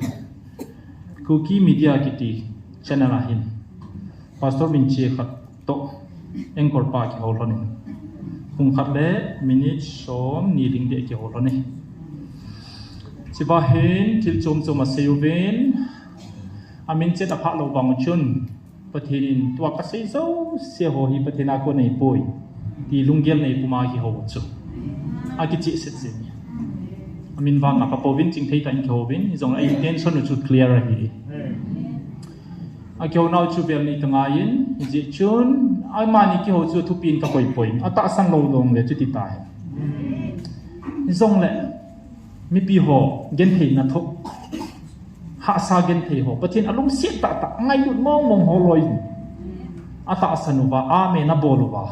Kuki Media kiti channel a hin Pastor Minche khat toh anchor pa kihou lhon in, pung khat le minute som ni ding deh kihou lhon in. Hichea hin thil chom chom asei uvin, amin chet aphah lou vang chun, Pathen in tua kasei jouse ho hi Pathen a kon ahipoi, ti lunggel nei puma kihou chu. Akichehset jeng e. Amin vang a ka pouvin chingthei tah in kihouvin, hijongle a intention u chu clear ahi. Akihou nau chu vel ni ka ngaiyin, hijeh chun, amani kihou chu thupi in ka koi poi. Atahsan lou jongle chuti tahi. Hijongle, mipi ho, gentheina thoh. Hahsa genthei ho. Pathen alungset tahtah, ngailut mong mong ho loi. Atahsan uva, amen abol uva.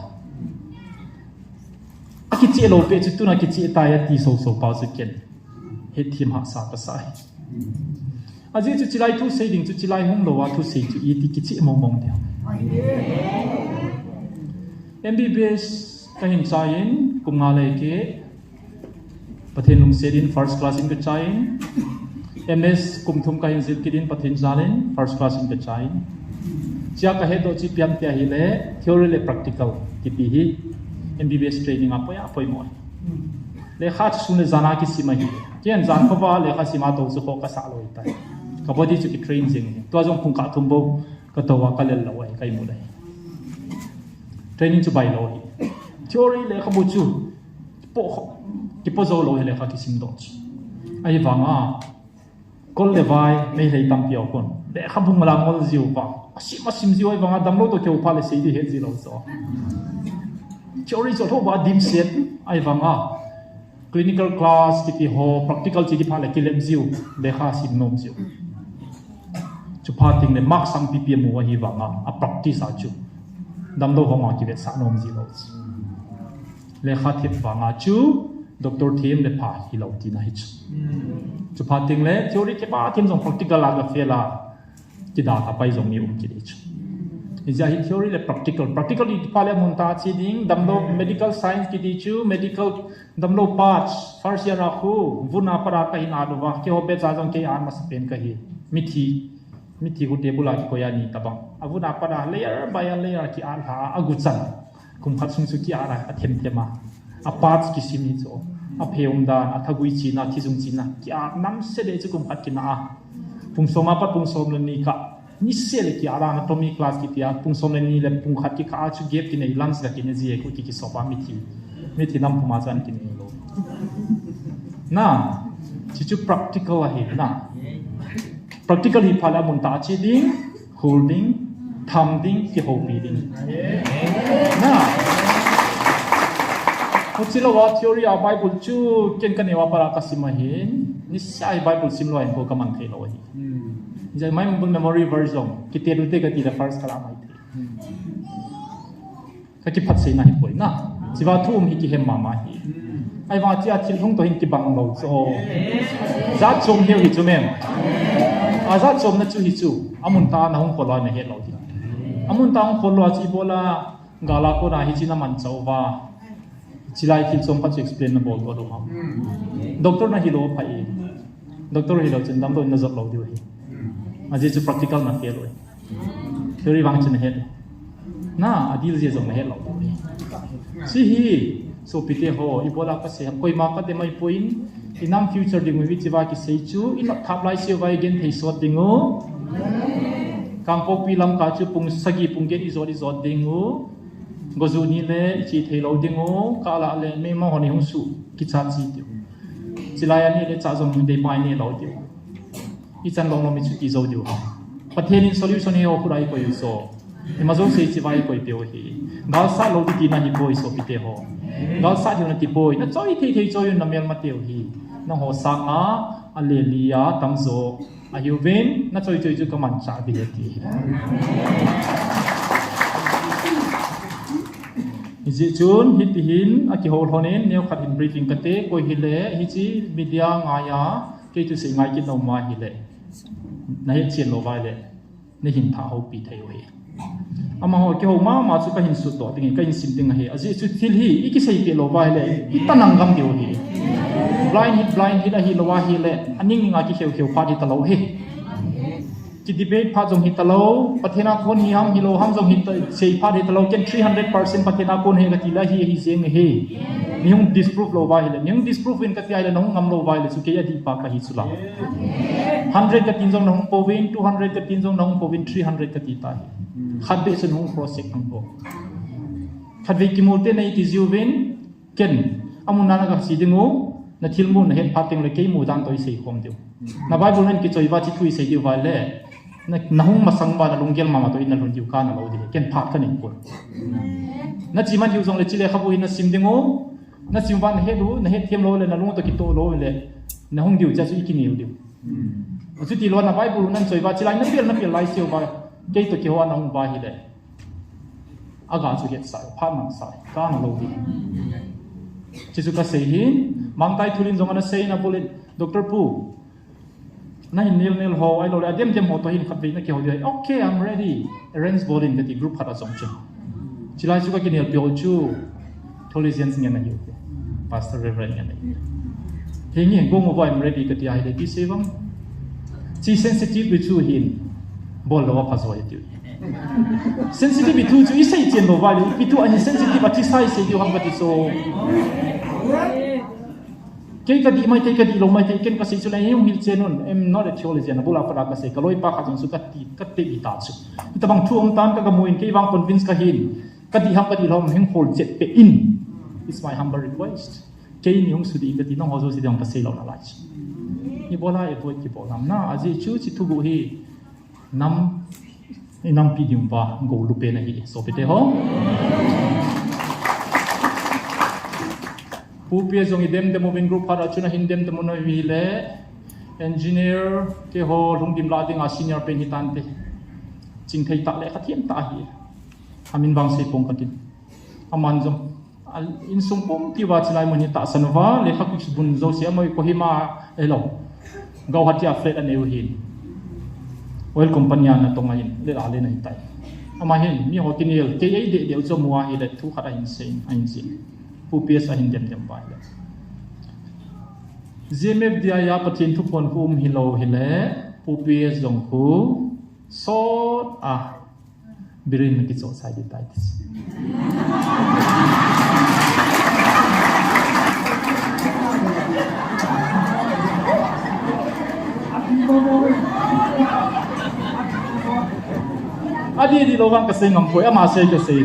Akicheh lou peh chu tuna kicheh tai ati soso pa chu ken. Hethem hahsa kasa hi. Ajeh chu chilai thu sei ding chu chilai hung lou a thu sei chu iti kicheh mong mong ding. M B B S kahin chaiyin, kum nga le keh, Pathen lungset in first class in kachaiyin, M S kum thum kahin jil kit in Pathen jalin first class in kachaiyin. Chea kahetdoh chu ipi ham tia ahile, theory le practical kiti hi M B B S training a poi a poimo ahi. Lekha chu sun le jan a kisim ahi. Ken jan khovah lekha sim a tou chu khoh kasah lou ahitai. Ka body chu kitrain jeng ahi. Tua jong pung kah thum bou katou a kalel lou ahi, ka imu le. Training chu bailou ahi. Theory lekhabu chu kipo kho, kipo jou lou ahi lekha kisimdoh chu. Ahivanga, kol le vai, Meitei tampi aum pon. Lekhabu ngala ngol jiu va. Asim, asim jiu ahivanga, damlou toh kihou phat le sei ding het ji lou chu. Theory chu lhou va dimset ahivanga. Clinical class kiti ho, practical chu kiphat le kilem jiu, lekha sim nom jiu. Chuphat teng le mark sangpi pi amu ahivanga, a practice a chu damlou ho ma kivetsah nom ji lou chu. Lekha them vanga chu doctor them le pha hilou tina ahi chu. Chuphat teng le theory kipah them jong practical a ga fail a, kidalha pai jong mi um kit ahi chu. Hijeh a hi theory le practical. Practical i kipah le amun tah a che ding, damlou medical science kiti chu, medical damlou pass, first year a khu, vun a pat a kahin at uva, keiho batch a jong kei at masapen kahi. Mithi, mithi khu table a kikoi a ni tabang. Avun a pat a layer by a layer ki-at lha a, aguchan. Kum khat sung chu ki-at a, athem them a. A parts kisim hi chu. Aphe umdan, athagui china, thijung china. Ki-at namse deh chu kum khat kina a. Pung som a pat pung som le ni kah. Niseh le ki-at a, anatomy class kiti a. Pung som le ni le pung khat kikah a chu gap kinei, lunch ga kinei ji e khu ki kisop a mithi. Mithi nam pum a chan kinei lou. Na, chu chu practical ahi na. Practical hi phat le amun tah a che ding, hol ding, tham ding, kihoupi ding. Na. Huchi lou a theory a Bible chu ken kaneo a pat a kasim ahin. Niseh a hi Bible sim lou a hinkho kaman thei lou ahi. Jai mai bul memory verse jong. Kiti dute kati le first kala mai thei. Ka kiphatseina hi poi na. Chiva thu um hi kihem mama hi. Ahivang chia thil hung toh hin kibang lou chu. Jat chom hiu hi chu mem. A jat chomna chu hi chu. Amun tah a nahung khol lou a nahet lou hi. Amun tah a hung khol lou a chu ibola gal a kona hichi naman chauva. Chilai thil chom khat chu explain nabol doh lou ham. Doctor nahi lou pha e. Doctor hilou chun damlou in najot lou diu ahi. Ajeh chu practical nafail u ahi. Theory vang chu nahet. Na, adil jeh jong nahet lou. Hiche hi, sopite ho, ibola kasei ham, koima kadem ahipoi, inam future ding u hichea kisei chu, inop thap lai seuva igenthei sot ding u. Kangpokpi Lamka chu pung sagi pung get ijot ijot ding u. Goju ni le iche thei lou ding u, kala le meima hon ihung suh kichat ji diu. Chilai ani le cha jong dei pai ne lou diu. Ichan long long mi chuti jou diu ham. Pathen in solution hi ho khut a ikoi u so. Ima jouse chiva ikoi peh u hi. Galsat lou ding tina hi poi sopite ho. Galsat diu nati poi. Nachoi thei thei choi un namelma teu hi. Nangho sanga aleli a tamjo ahiuvin, nachoi choi chu kamanchah ding ahi ti. Hijeh chun, hitihin, akihou lhonin, neokhat hin briefing kate, koi hile, hiche media ngaiya, kei thusei ngai kit nom ahile. Nahet chen lou uva ahile, nahin thah houpi thei u ahi. Amaho kihou mama chu kahin sutdoh ding ahi, kahin sim ding ahi. Ajeh chu thil hi, ikiseipeh lou uva ahile, itanang gam diu ahi. Blind hit, blind hit ahilou ahile, aning ninga kikheu kheu phat hitalou ahi. Kidebate phat jong hitalou, Pathen a kon hi ham hilou ham jong hita, sei phat hitalou, ken three hundred percent Pathen a kon ahi kati le ahi, ahi jeng ahi. Neihung disprove lou uva ahile, neihung disprove uvin kati ahile, nahung ngam lou uva ahile, chu kei adihpa kahi chu la. Hundred katin jong nahung pouvin, two hundred katin jong nahung pouvin, three hundred kati tahi. Khatvei chu nahung cross check nahung po. Khatvei kimu teng naiti jiuvin, ken, amun a naga che ding u, Na thilmu na het phat teng le kei mu dan toh i sei khom diu. Na Bible na kichoi uva chi thu i sei diu va le. Na, na hung masang uva na lunggel mama toh i na lhun diu kana lou diu. Ken phat ka nei pon. Na chi man hiu jong le chi lekhabu hi na sim ding u. Na sim uva na het u, na het them lou le na lung toh kitoh lou le. Na hung diu cha chu i kinel diu. Achuti lou na Bible na choi uva chi lai na pel na pel lai sei uva. Kei toh kiho na hung uva hi le. Aga chu het sai, phat mang sai, kana lou diu. Chi chu ka sei hi, Mangtai Thulin jong ana sei na bulin, Doctor Pu, na hin nel nel ho, ahilou le, adem dem ho toh hin khatvei na kihou diu. Okay, I'm ready. Arrange bol in kati group khat a jong chu. Chi lai chu ka kinel peh u chu, theologians ngen ahiu. Pastor Reverend ngen ahiu. Henge, go mo, I'm ready kati ahile, ti sei vang. Chi sensitive chu hin, bol lou a pha jo ahi tiu. Sensitive thu chu i sei chen lou va le, ipi thu ahi sensitive a thi sai sei diu ham kati chu. Kei ka dih mai thei, ka dih lou mai thei, ken ka sei chu le, hung hil chen un, I'm not a theologian, abul a pat a ka sei, ka loipa khat jong chu ka ti, ka tep hita chu. Hitabang thu um tan ka, ka mu in, kei vang convince ka hin, ka dih ham, ka dih lou ham, hung hol chet peh in. It's my humble request. Keini hung sudih in ka ti, nangho jouse ding ka sei lou nalai chu. Ibola avoid kibol ham na, ajeh chu chi thuguh hi, nam, i nampi ding uva, go lupen ahi, sopite ho. Pu P S jong i dem dem uvin group khat a chun ahin dem dem u na hi le, engineer keiho lhungdim lah dinga senior pen hi tante. Chingthei tah le khathiam tah ahi. Amin vang sei pong ka tin. Aman jong, a, insung pumpi uva chilai mun hi tahsan uva, lekha kibun jouse amaho Kohima, ahilou. Guwahati a flat anei u hin. Oil company a natong ahin, le la le na hitai. Ama hin, miho kinel, kei ei deh deh u chu amu ahile, thu khat ahin sei, ahin sei. Pu P S ahin dem dem uva ahile. G M F D I a Pathen thuphon khu um hilou hile, Pu P S jong khu, sot a, Biren na kichoh chai ding tai ti. Adih dih lou vang ka sei ngam poi, ama sei ka sei.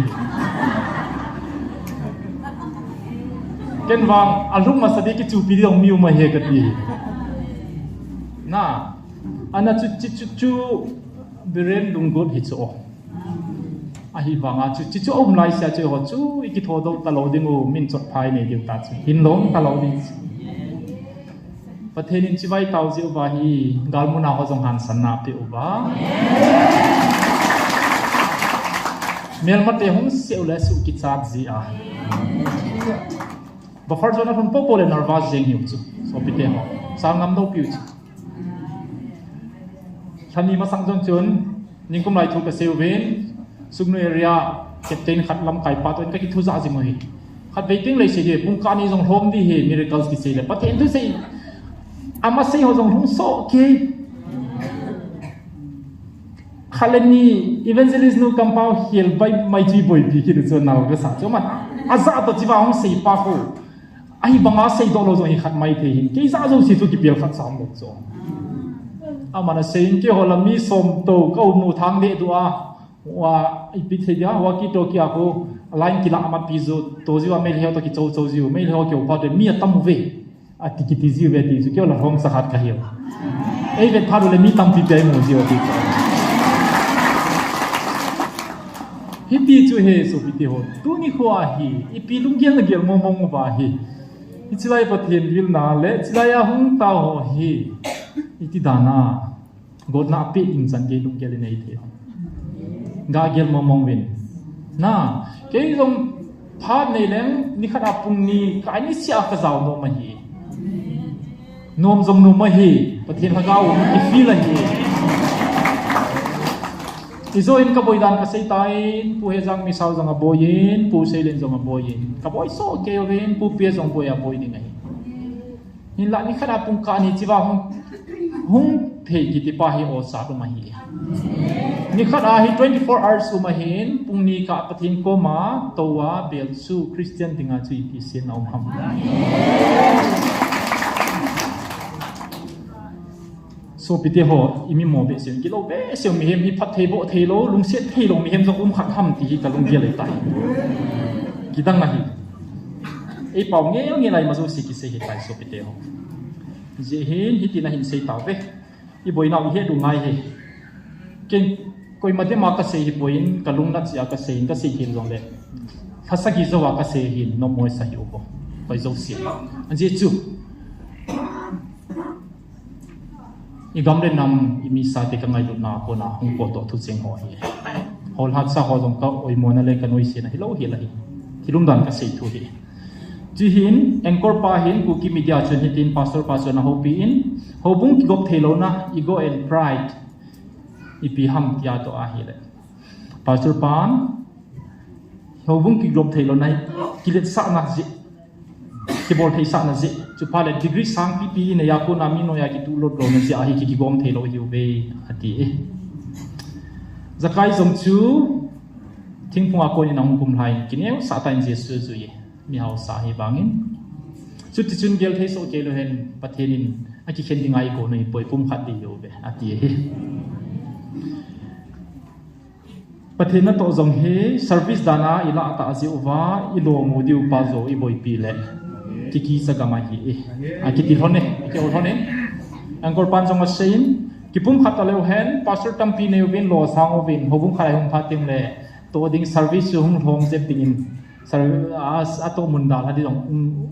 Ken vang, alhung masa ding kichupi ding mi um ahi ka ti. Na, ana chu, chu, chu, chu, Biren lunggot hi chu o. Ahivanga chu, chu chu aum lai sia chu ho chu, i kithodoh talou ding u, min chotphai nei diu ta chu. Hinlou talou ding chu. Pathen in chibai tao jeh uva hi, galmuna ho jong hansanna apeh uva. Melmate hung seh u le suh kichat jeh a. Buffer zone a lhun popo le nervous jeng hiu chu. Sopite ho. Sal ngam dou piu chu. Lhani masang jong chun, ningkum lai thu ka sei uvin, Sugnu area, captain khat lamkai pa toh in ka kithu jah jing u hi. Khatvei teng lei sei hi, pungkah ni jong lhom ding hi, miracles kisei le. Pathen thusei, ama sei ho jong lhung soh kei. Khat le ni, evangelist nu kampao hiel bai mai chu i boipi kit u chu nal ka sa chu man. Ajah toh chiva hung sei pa khu. Ahivanga seidoh lou jong hi khat mai thei hin. Kei jah jouse chu kipel khat sam lou chu. Aman asei in keiho la mi som toh ka um u thang deh duh a. Wa ipi thei dia, walkie talkie a khu, line kilah a matpi jiu, toh jiu a Meitei ho toh kichou chou jiu, Meitei ho kiho phat le mi atam uve. Ati kiti jiu ve ti chu keiho la lhomsa khat ka hiu. Ei vet phat u le mi tampi pi a i mu jiu ti chu. Hiti chu he sopite ho, tuni kho a hi, ipi lunggel na gel mong mong uva hi. Hiche lai Pathen vilna le, hiche lai a hung tao ho hi, iti dan a, gotna apeh ding chan gei lunggel i nei thei ham. Ga gel mong mong uvin. Na, kei jong phat nei leng, nikhat a pung ni, kai ni sia ka jao nom ahi. Nom jong nom ahi, Pathen lhagao um, i feel ahi. Ijo in ka boi dan ka sei tan, Pu Hejang Misao jong aboi in, Pu Seilen jong aboi in. Ka boi soh kei uvin, Pu Pia jong boi aboi ding ahi. Hinlah nikhat a pung kah ni chiva hung, hung thei kiti pa hi o sa um ahi. Nikhat a hi twenty-four hours um ahin, pung ni kah Pathen koma, tou a, bel chu, Christian dinga chu ipi seh na um ham. Sopite ho, i mimo behseh, gilou behseh, mihem hi phatthei bohthei lou, lungset thei lou, mihem jong um khat ham ti hi ka lunggel ahitai. Kidang ahi. Ei pao ngei ngei lai ma jouse kisei hi tai sopite ho. Hijeh hin hitin ahin sei tauve. I boinau i het u ngai hi. Ken koima dema kasei hi poi in, kalungnat jeh a kasei in, kasei thei jongle lhasagi jouva kasei hin, nom mo sa hi uvo. Koi jouse. Ajeh chu i gam le nam, i misa te kangailutna a kona hung potdoh thu cheng ho hi. Holhatsa ho jong ka oimona le kanoisena hilou hel ahi. Thil umdan kasei thu hi. Chuhin anchor pa hin Kuki Media chun hitin pastor pa chun ahoupi in, houbung kigop theilouna, ego and pride, ipi ham tia toh ahile, pastor pan houbung kigop theilouna, kiletsahna jeh, kibol theisahna jeh, chuphat le degree sang pipi inei a kona mi noiya kituhlot louna jeh ahi, ki, kigom theilou hiuve, ati e. Zakai jong chu thingphunga konin ahung kumlhai in, kineosah tah in Jesu ajui e. Mihausa ahi vangin. Chutichun gel thei soh kei leu hen, Pathen in akikhen dinga igon u ahipoi, pumkhat ding hiuve, ati ahi. Pathen natoh jong hi service dana ilah tah jeh uva, ilom u diu pa joh iboipi le kikicha gam ahi e. Akiti lhon e, akihou lhon e. Anchor pan jong asei in, kipumkhat taleu hen, pastor tampi nei uvin, losang uvin, houbung khat a ihung phat teng le, toh ding service chu hung lhom jep dingin, Sar-, a, atoh mun dalha ding jong, um,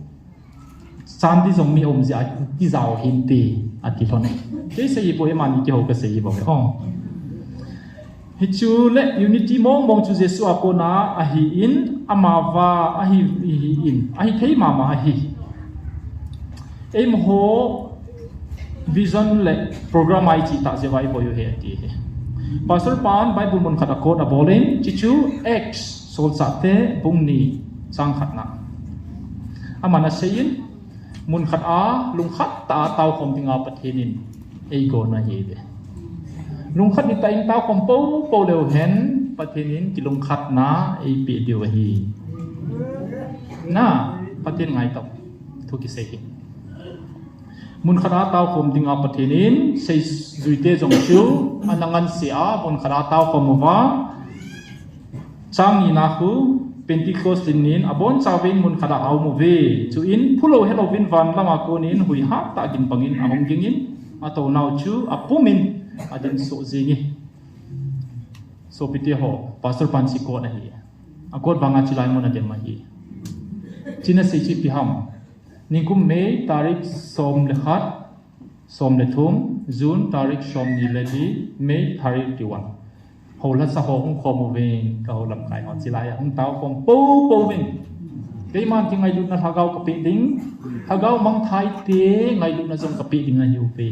chan ding jong mi um jeh a, tijao hinte, ati lhon e. Kei sei hipoi, amani kihou kasei hi bou e. Oh. Hichu le unity mong mong chu Jesu a kona ahi in, amava ahi, ahi in, ahi thei mama ahi. Eimaho vision le program a ichi tah jeh uva iboi u ahi ati ahi. Pastor pan Bible mun khat a quote abol in, chuchu Acts solchahte bung ni chang khatna. Aman asei in, mun khat a lungkhat tah a taokhom dinga Pathen in eigon u ahiuve. Lungkhat ni tah in taokhom poupou leu hen, Pathen in kilungkhatna eipeh diu ahi. Na, Pathen ngaitah thu kisei hi. Mun khat a taokhom dinga Pathen in seijuite jong chu ana ngansea mun khat a taokhom uva, chang nina khu Pentecost in nin abonchauvin mun khat a aum uve. Chuin phulou helouvin van lama konin hui hattah gin bangin ahung gingin, atounau chu apumin adinsoh jenge. Sopite ho, Pastor pan chu quote ahi. A quote banga chulai mun a dem ahi. Chuna sei chu ipi ham. Nikum May tarik som le khat, som le thum, June tarik som ni le li, May thirty-one. Houlhasa ho hung khom uvin, ka hou lamkai ho chulai a hung taokhom poupou uvin. Keiman kingailutna lhagao kapeh ding, lhagao mangthai te ngailutna jong kapeh ding ahiuve.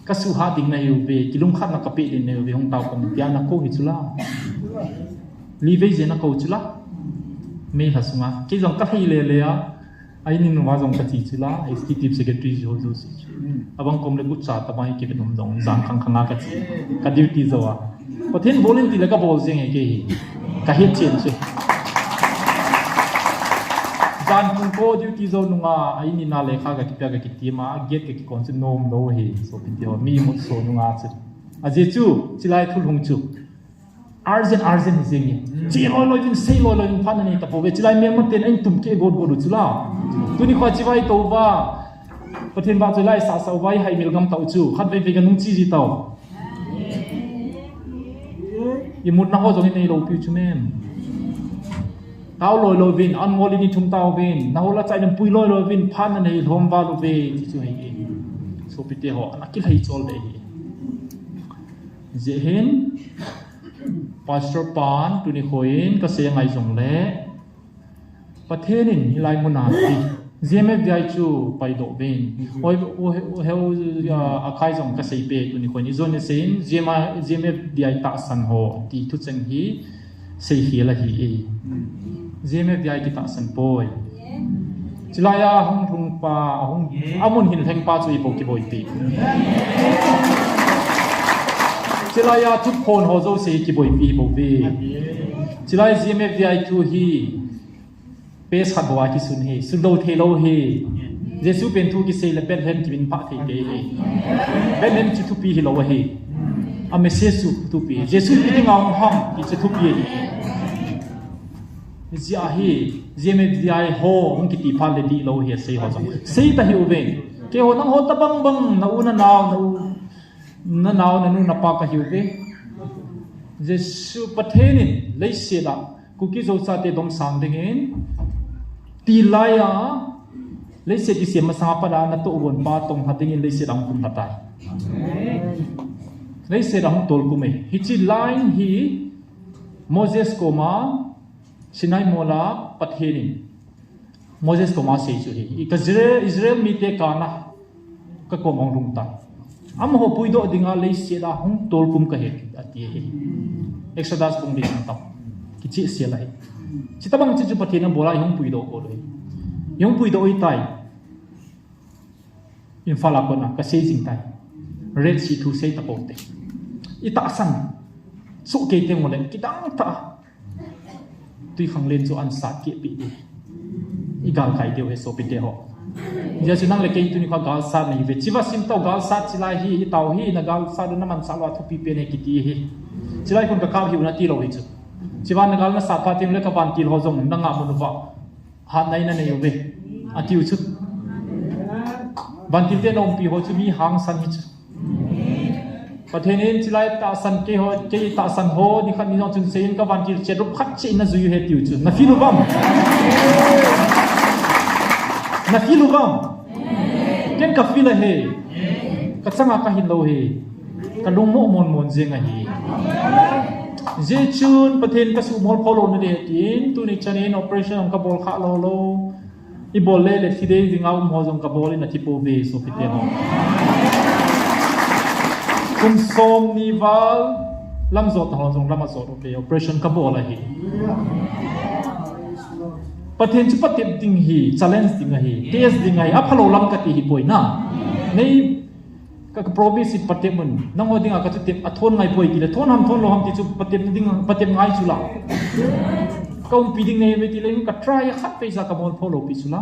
Kasuhhat ding nahiuve, kilungkhatna kapeh ding nahiuve, hung taokhom tia nakou hi chula. Livei jeh nakou chula. May lha sunga. Kei jong kalhai lele a. A in in uva jong kache chula. Executive Secretary jo jo si chu. Abang kom le gucha taba hi kivet um jong jan khang khang a kache. Ka duty jou a. Pathen bol in tile kabol jeng e kei hi. Kahet chen chu. Jan kum ko duty jou nunga, a in in a lekha kakipia kakitiem a, gate kakikon chu nom lou hi, sopite ho, mi mut so nunga chu. Ajeh chu, chulai thulhung chu. Urgent, urgent hi jeng e. Che loi loi vin, sei loi loi vin, phat nanei tapouve. Chulai melmaten ahin tum keh got got u chula. Tuni kho chibai tou va. Pathen vahchoi lai sasa uva, ihaimil gam tau chu. Khatvei vei kanung che ji tau. Imutna ho jong inei lou piu chu mem. Tao loi loi vin, an ngol in ithum tauvin. Nahol a chai in pui loi loi vin, phat nanei lhom val uve, ti chu ahi. Sopite ho, ana kilhai chol ve hi. Hijeh hin, Pastor pan, tuni khoin, kasei ngai jongle, Pathen in hilai mun a ti, G M F D I chu paidoh uvin. Oi, u, u, heu, a, akhai jong kasei pe tuni khoin. Ijon isei in, G M I, G M F D I tahsan ho, ti thucheng hi, sei khel ahi e. G M F D I kitahsan poi. Chulai a hung lhung pa, a hung, amun hin lheng pa chu ipi kiboipi. Chulai a thuphon ho jouse kiboipi bou ve. Chulai G M F D I thu hi, page khat bou a kisun hi, sundoh thei lou hi. Jesu pen thu kisei le Bethlehem kimin pha thei te hi. Bethlehem chu thupi hilou ahi. A message chu thupi. Jesu ipi dinga hung ham, hichu thupi ahi. Jia hi, G M F D I ho hung kiti phat le dihlou hi asei ho jong. Sei ta hiuve. Keiho nangho tabang bang, na u na nao, na u na nao, na nu na pa kahiuve. Jesu Pathen in leiset a Kuki Zo chate domsang dingin, tilai a leiset kisem masang a pat a natoh gon pa tong khat dingin leiset a hung kum khat tai. Leiset a hung tolkum e. Hiche line hi Moses koma, Sinai mol a Pathen in Moses koma asei chu hi, i ka Israel, Israel mite kana ka koma hung lhung tan. Amaho puidoh dinga leiset a hung tolkum kahi ati hi. Exodus bung li sung tam. Kicheh sel ahi. Chuti bang chu chu Pathen in abol a i hung puidoh got u hi. I hung puidoh u hitai. Imphal a kona kasei jing tai. Red Sea thu sei tapou te. I tahsan. Sukei teng uleh kidang tah. Twikhanglen chu ansat keh peh ding. I galkai diu ahi sopite ho. Hijeh chun nang le kei tuni kho galsat nahiuve. Chiva sim tau galsat chilai hi, i tao hi, na galsat u na mansah lou a thupi pen ahi kiti hi. Chilai khun ka kap hiu nati lou hi chu. Chiva na gal na sat phat teng le ka vantil ho jong na ngah mun uva. Hatna in na nei uve. Atiu chu. Vantil te na umpi ho chu mi hangsan hi chu. Pathen in chilai tahsan kei ho, kei tahsan ho, ni khat ni jong chun seiyin ka vantil chet rup khat cheh in na jui u ahi tiu chu. Na feel u vam? Na feel u vam? Ken ka feel ahi. Ka changa ka hin lou hi. Ka lung mo mon mon jeng ahi. Hijeh chun Pathen ka sumol pho lou na ding ahi tin, tuni chan in operation ka bol kha lou lou. I bol le le thi dei dinga um ho jong ka bol in athi pouve sopite ho. Kum som ni val lam jot ho jong lam ajot uve, operation ka bol ahi. Pathen chu patep ding hi, challenge ding ahi, test ding ahi, aphalou lam kati hi poi na. Nei Ka, ka promise hi patep un. Nangho dinga ka thutep athon ngai poi tile, thon ham thon lou ham ti chu patep ding, patep ngai chu la. Ka umpi ding nei ve tile, ka try a khat phaisa ka mol pho lou pi chu la.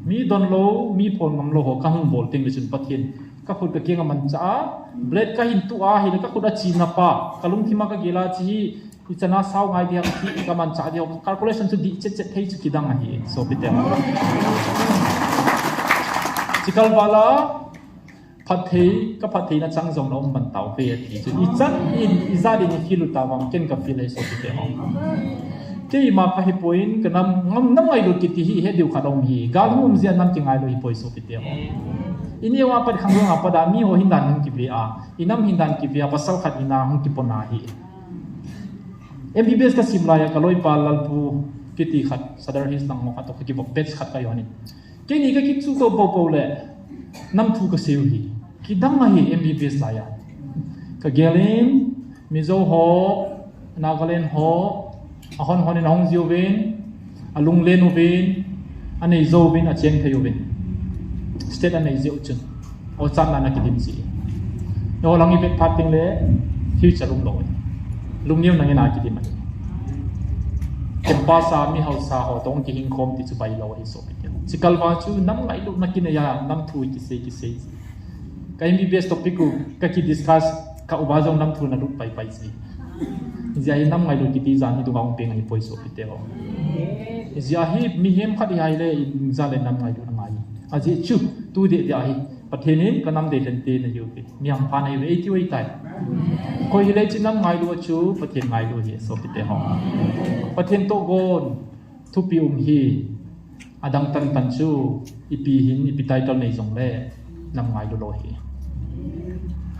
Mi don lou, mi phon ngam lou ho ka hung bol teng le chun Pathen ka khut ka keng a manchah a, blade ka hin tu a hile ka khut a china pa, ka lungthim a ka gel a chi hi, Ichan a sao ngai dia, ka manchah dia, calculation chu dih chet chet thei chu kidang ahi, sopite. Chikal vala, phatthei, ka phattheina chang jong na um ban tauve ati chu. Ichan in, ijat in i feel u tauvem, ken ka feel ahi sopite. Keima ka hi poi, ka nam, nam, nam ngailut kiti hi, he diu khat um hi. Gal hung um jeh a nam kingailu hi poi sopite. I neo a pat khang jong a pat a, mi ho hin dan hung kive a, i nam hin dan kive a, pasal khat in a hung kipon ahi. M B B S ka sim lai a ka loipa Lalpu kiti khat, Sadar Hills lang mo khat toh ka kivop batch khat ka hi hon in. Keini ka kichuh to popo le, nam thu ka seiyu hi. Kidang ahi M B B S lai a. Ka gel in, Mizo ho, Nagaland ho, ahon hon in ahung jiuvin, alunglen uvin, anei jou uvin, acheng thei uvin. State anei jeh u chun. Ochatna na kidim ji. Eiho lang i vet phat teng le future um lou. Lungneo na ngen a kidim ahi. Campus a mi hausa ho toh kihing khom ti chu bailou ahi sopite. Chikal va chu nam ngailutna kinei a nam thu kisei kisei. Ka M B B S topic u ka ki discuss ka uva jong nam thu na lut pai pai ji. Hijeh a hi nam ngailut kiti jan hi dunga um peng ahi poi sopite ho. Hijeh a hi mihem khat hi ahile, ijat le nam ngailut na ngai. Ajeh chu, tu deh deh a hi, Pathen in ka nam deilhen te na hiuve. Mi hampha na hiuve, eitiu ahitai. Koi hile chu nam ngailu a chu, Pathen ngailu ahi, sopite ho. Pathen toh gon, thupi um hi, adang tan tan chu, ipi hin, ipi title nei jongle, nam ngailu lou hi.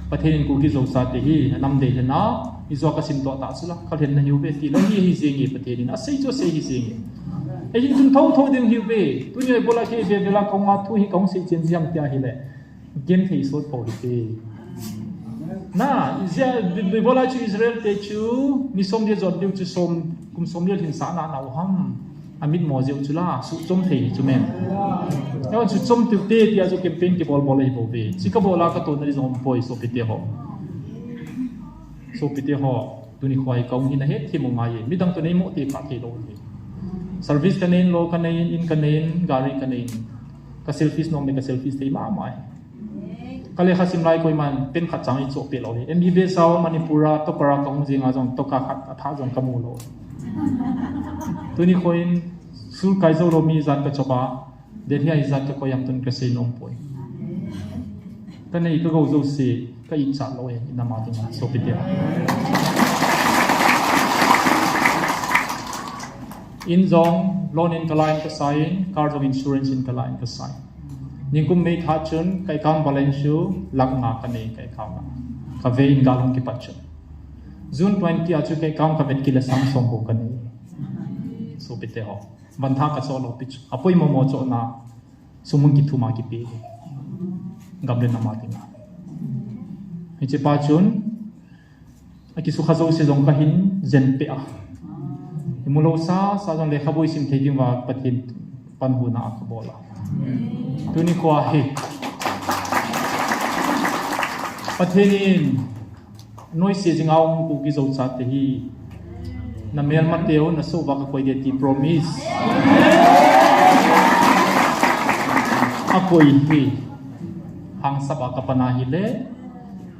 Pathen in Kuki Zo chate hi, anam deilhen a, ijou a ka sim toh tah chu la, ka lhen na hiuve ti la, hi hi jeng e Pathen in, asei chu asei hi jeng e. Ei hin tun tho tho ding hiuve, tuni a ibola kei ve vela kong a thu hi kong sei chen jeng ti ahile. Genthei sot pou hite. Na, Israel, Bi-, Bible a chu Israel te chu, ni som dia jot diu chu som, kum som dia lhin sahna nau ham. Amit mo jeh u chu la, suhchom thei chu men. Eiho suhchom tiu te, tia chu campaign kibol bol ahi bouve. Chi kabol a ka tona di jong um poi sopite ho. Sopite ho, tuni kho hi ka um hi na hetthem u ngai e. Midang toh nei mo te kha thei lou hi. Service ka nei in, lo ka nei in, in ka nei in, gari ka nei in. Ka selfish nom le ka selfish thei mama e. Ka lekha sim lai koiman pen khat chang i choh peh lou hi. M B B S a Manipur a topper a ka hung jing a jong topper khat a tha jong ka mu lou. Tuni khoin sul kai jou lou mi ijat ka chop a, Delhi a ijat ka koi ham tun ka sei nom poi. Ka nei ka gou jouse ka ichat lou e, i nam a dinga, sopite. In jong loan in ka la in ka sa in, car jong insurance in ka la in ka sa in. Ningkum May tha chun ka account balance chu lakh nga ka nei ka account a. Ka ve in gal hung kipat chun. June twenty a chu ka account ka vet kile sang som bou ka nei. Sopite ho. Van tha ka cho lou pi chu. Apoi momo cho na. Sum hung kithum a kipe. Gam le nam a dinga. Hiche pa chun, a kisukha jouse jong ka hin jen pe a. I mu lou sa, sa jong lekhabu i sim thei ding uva Pathen panhuna a ka bol a. Tuni khoa hi. Pathen in, noise jing a um Kuki Zo chate hi. Na melma teu, na soh uva ka koi ding ti promise. A koi hi. Hangsap a ka pan a hile.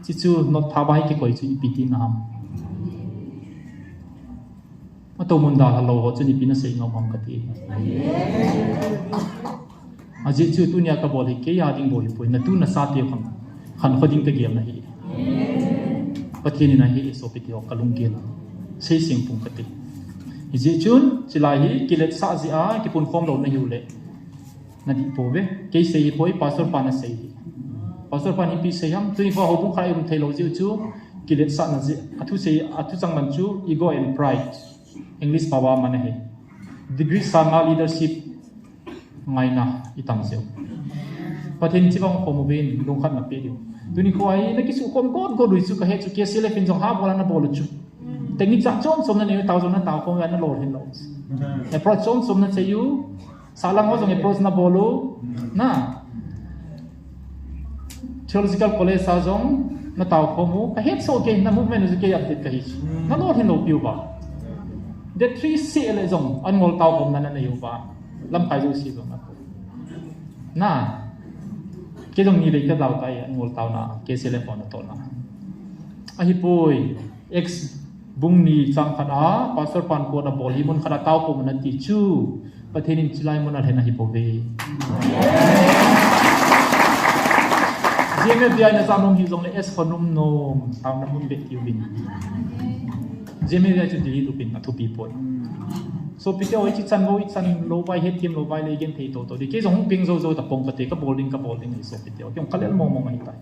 Chuchu not tha ba hi kikoi chu ipi tina ham. Ato mun dalha lou ho chun ipi na sei ngam ham kati. Ajeh chu tunia ka bol hi kei a ding bol hi poi, na tu na sa teu khan, khan kho ding ka gel na hi. Pathen in ahi e sopite ho ka lunggel a. Sei seng pung kati. Hijeh chun, chilai hi kiletsah jeh a, kipunkhom lou na hiu le. Na dih pouve. Kei sei hi poi, Pastor pan asei hi. Pastor pan hi ipi sei ham, tuni khoa houbung khat i um thei lou jeh u chu, kiletsahna jeh. A thu sei, a thuchang man chu, ego and pride. English pao a man ahi. Degree sang a leadership ngaina i tam jeh u. Pathen in chibang khom uvin, lungkhat na pe diu. Tuni khoa hi, na kisukhom got got u hi chu ka het chu, K C L F in jong ha bol a na bol u chu. Technique chom chom na nei u, tao jong na tao khom u, na lolhin lou. Approach chom chom na chei u, Sahlang ho jong approach na bol u, na. Theological College a jong na tao khom u, ka het soh kei, na movement u chu kei update ka hi chu. Na lolhin lou piu va. Date three seh le jong, an ngol tao khom na na nei u va. Lamkai jouse jong na. Na. Kei jong ni vei ka dau tai, an ngol tao na, K C L F a na to na. Ahi poi. Acts bung ni chang khat a, Pastor pan kona bol hi mun khat a tao khom u na ti chu, Pathen in chilai mun a lhen ahi bou ve. G M F D I na jam nom hi jong le S kho nom nom, tao na mun be ti uvin. G M F D I chu Delhi lupin a thupi poi. Sopite ho, i chi chan lou, i chan lou vai, het them lou vai le i gen thei to to. Di kei jong hung peng jou jou ta pong kate, ka bol ding, ka bol ding, sopite ho. Kei jong ka lel mo mo ngai tai.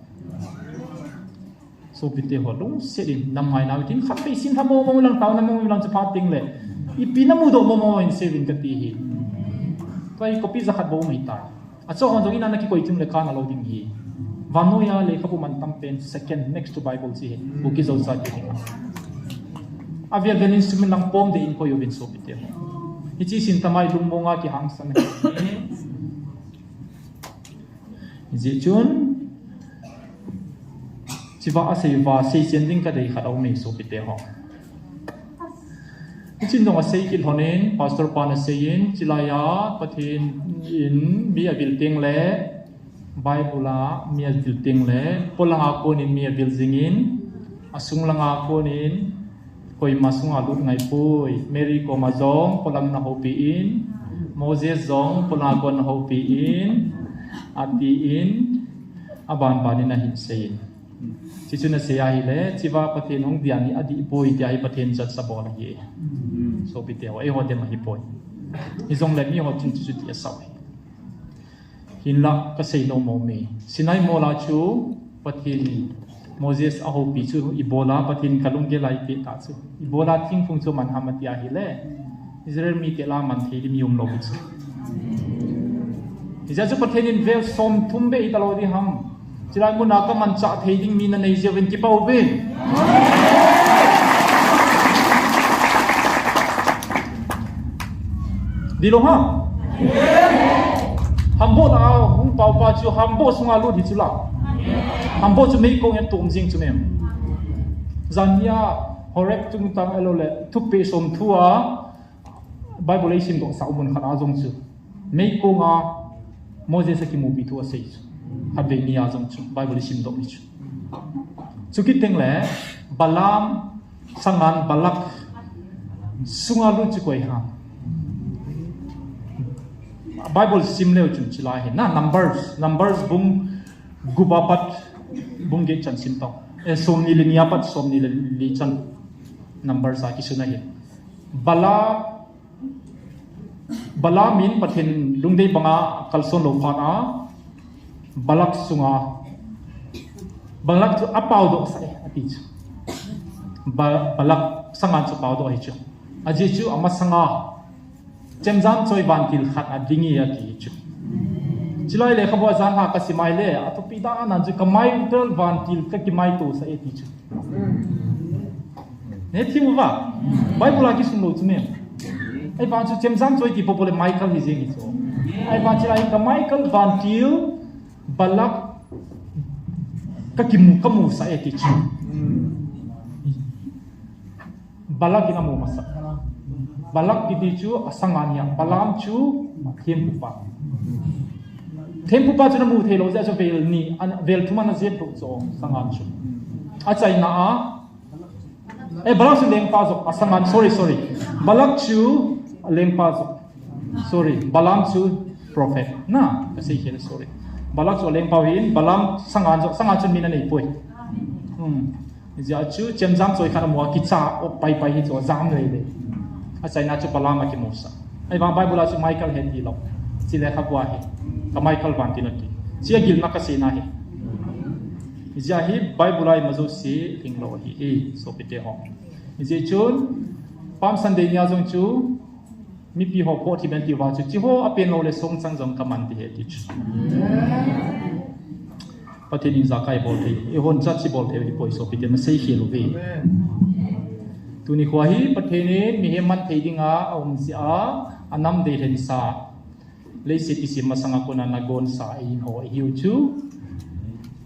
Sopite ho, lungset in nam ngai nau tin khat pe sin tha mo mo lang tao na mo lang chu phat ding le. Ipi na mudoh mo mo in sei uvin kati hi. Tua hi copy jakhat bou mai tai. Acho hon jong ina na kikoi chung le kana lou ding hi. Vannoi a lekhabu man tam pen second next to Bible chi hi. Kuki Zo chate hi. Avel vel in sumin lang pom de in koi uvin sopite ho. Hichi sin tamai lungmong a kihangsan hi. Hijeh chun, chiva asei uva, sei chen ding ka dei khat a um e sopite ho. Hichin jong asei kit lhon in, Pastor pan asei in, chilai a Pathen in mi avil teng le, Bible a mi avil teng le, polang a kon in mi avil jing in, asung lang a kon in, Koima sunga lut ngai poi. Mary koma jong polang na houpi in, Moses jong polang a kon na houpi in, ati in, aban ban in ahin sei in. Chuchu na sei ahile, chiva Pathen hung dian hi adih poi tia hi Pathen jat sa bol ahi. Sopite ho, eiho dem ahi poi. Hijongle miho chun chuchu ti asau hi. Hinlah ka sei nom mo me. Sinai mol a chu Pathen in Moses ahoupi chu ibola Pathen in ka lunggel a eipeh tah chu. Ibola thingphung chu man ham ati ahile. Israel mite lah a man thei ding mi um lou chu. Hijeh chun Pathen in vel som thum beh hita lou ding ham. Chilai mun a ka manchah thei ding mi na nei jeh uvin kipa uvin. Dih lou ham? Hamboh na a hung pao pa chu hamboh sunga lut hi chu la. Hamboh chu meikong in tum jing chu mem. Jan nia Horeb chungtang ahilou le thupeh som thu a Bible eisim doh sah u mun khat a jong chu. Meikong a Moses akimupi thu asei chu. Khatvei ni a jong chu Bible eisim doh ni chu. Chukit teng le Balaam sangan Balak, Sunga lut chu koi ham? Bible sim leu chun chilai hi na, Numbers, Numbers bung gup apat bung get chan sim tau. Eh, somni le ni apat somni le li chan Numbers a kisun ahi. Bala, Balaam in Pathen lungdei banga kalson lou phat a, Balak sunga, Balak chu apao doh sah e, ati chu. Ba-, Balak sangan chu pao doh ahi chu. Ajeh chu amasanga chemjam choi vantil khat ading e ati chu. Chilai lekhabu a jan ha kasim a ahile, athupi dan chu kamai tel vantil kakimaito sah e ti chu. Nethim uva, Bible a kisun lou chu mem. Ahivang chu chemjam choi ti popo le Michael hi jeng hi chu. Ahivang chilai ka Michael vantil Balak kakimu, kamu sah e ti chu. Balak in amu masa. Balak kiti chu asangan ahi, Balaam chu thempupa. Thempupa chu namu thei lou jeh chu vel ni, an, vel thum ana jep lou chu sangan chu. Achaina a, eh, Balak chu lengpa joh, asangan, sorry, sorry. Balak chu lengpa joh. Sorry, Balaam chu prophet. Na, kasei khel, sorry. Balak chu lengpa hin, Balaam sangan joh, sangan chu min anei poi. Hmm. Hijeh a chu, chemjam choi khat amu a kicha, o pai pai hi chu, jam lei lei. Achaina chu Balaam akimu sah. Ahivang Bible a chu Michael ahi ti lou. Chule kha bua hi. Ka Michael vantil ati. Chi agilna kasei na hi. Hijeh a hi Bible a ima jouse lhing lou ahi. Eh, sopite ho. Hijeh chun, Palm Sunday nia jong chu, mipi ho phoh thim in ati uva chu, chiho apen lou le songchang jong kaman ding ahi ti chu. Pathen in ijakai bol thei, eihon church ibol thei u hi poi sopite, nasei khel uve. Tuni khoa hi Pathen in mihem man thei dinga aum jeh a, anam deilhen sa. Leiset kisem masanga kona nagonsa eiho ihiu chu.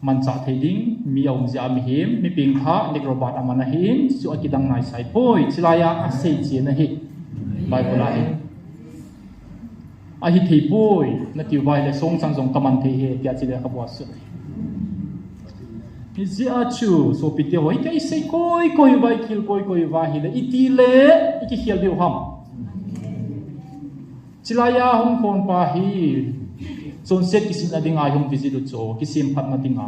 Manchah thei ding, mi aum jeh a mihem, mi pengthah, Nick Robert aman ahin, chu akidang naisai poi, chilai a asei chen ahi. Bible a hin. Ahi thei poi, nati uva ahile, songchang jong kaman thei e, tia chule kha bua su. Hijeh a chu, sopite ho, iti isei koi koi uva, ikhel koi koi uva ahile, iti le, ikikhel diu ham. Chilai a hung khon pa hi, chonset kisimna dinga hung visit u chu, kisem phatna dinga.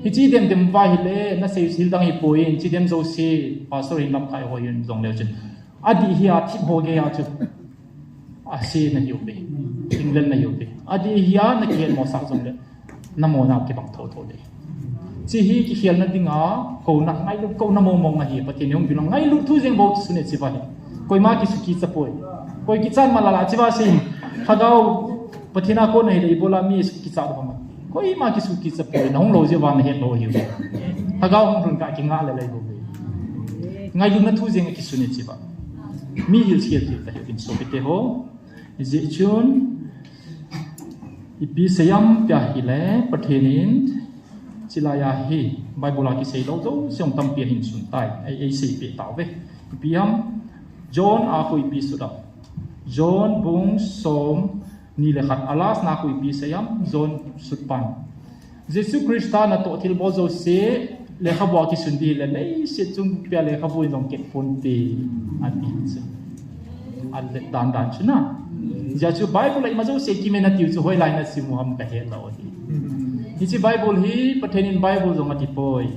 Hiche dem dem uva ahile, nasei hil dang hipoi, hiche dem jouse, pastor hin lamkai ho hin jong leu chun. Adih hi athip ho gei a chu. Ase nahiu ve. England nahiu ve. Adih hi a nakihet mosah jong le. Namo nao kibang thotho le. Chi hi kikhelna dinga, kouna, ngailut kouna mong mong ahi, Pathen in hung bilou, ngailut thu jeng bou kisun e chi uva hi. Koima kisu kicha poi. Koi kichat ma lala chi uva sei. Lhagao, Pathen a kon ahile ibola mi su kicha lou ham. Koima kisu kicha poi, nahung lou jeh uva nahet lou ahi. Lhagao hung lhun kah kingah le lei bou. Ngailutna thu jeng kisun e chi uva. Mi hilchil til ta hi uvin sopite ho. Hijeh chun, ipi seiyam tia ahile, Pathen in, chilai a hi, Bible a kisei lou jouse tampi ahin sun tai, ei, eisei peh tauve. Ipi ham, John a khu ipi sut am. John bung som ni le khat, a last na khu ipi seiyam, John sut pan. Jesu Christa natoh thilbol jouse, lekhabu a kisun ding le, leiset chung pia lekhabu in jong kep ponte, ati chu. Alet dan dan chu na. Hijeh chu Bible a ima jouse kimen atiu chu hoilai nasim u ham kahet lou ahi. Hiche Bible hi, Pathen in Bible jong ati poi.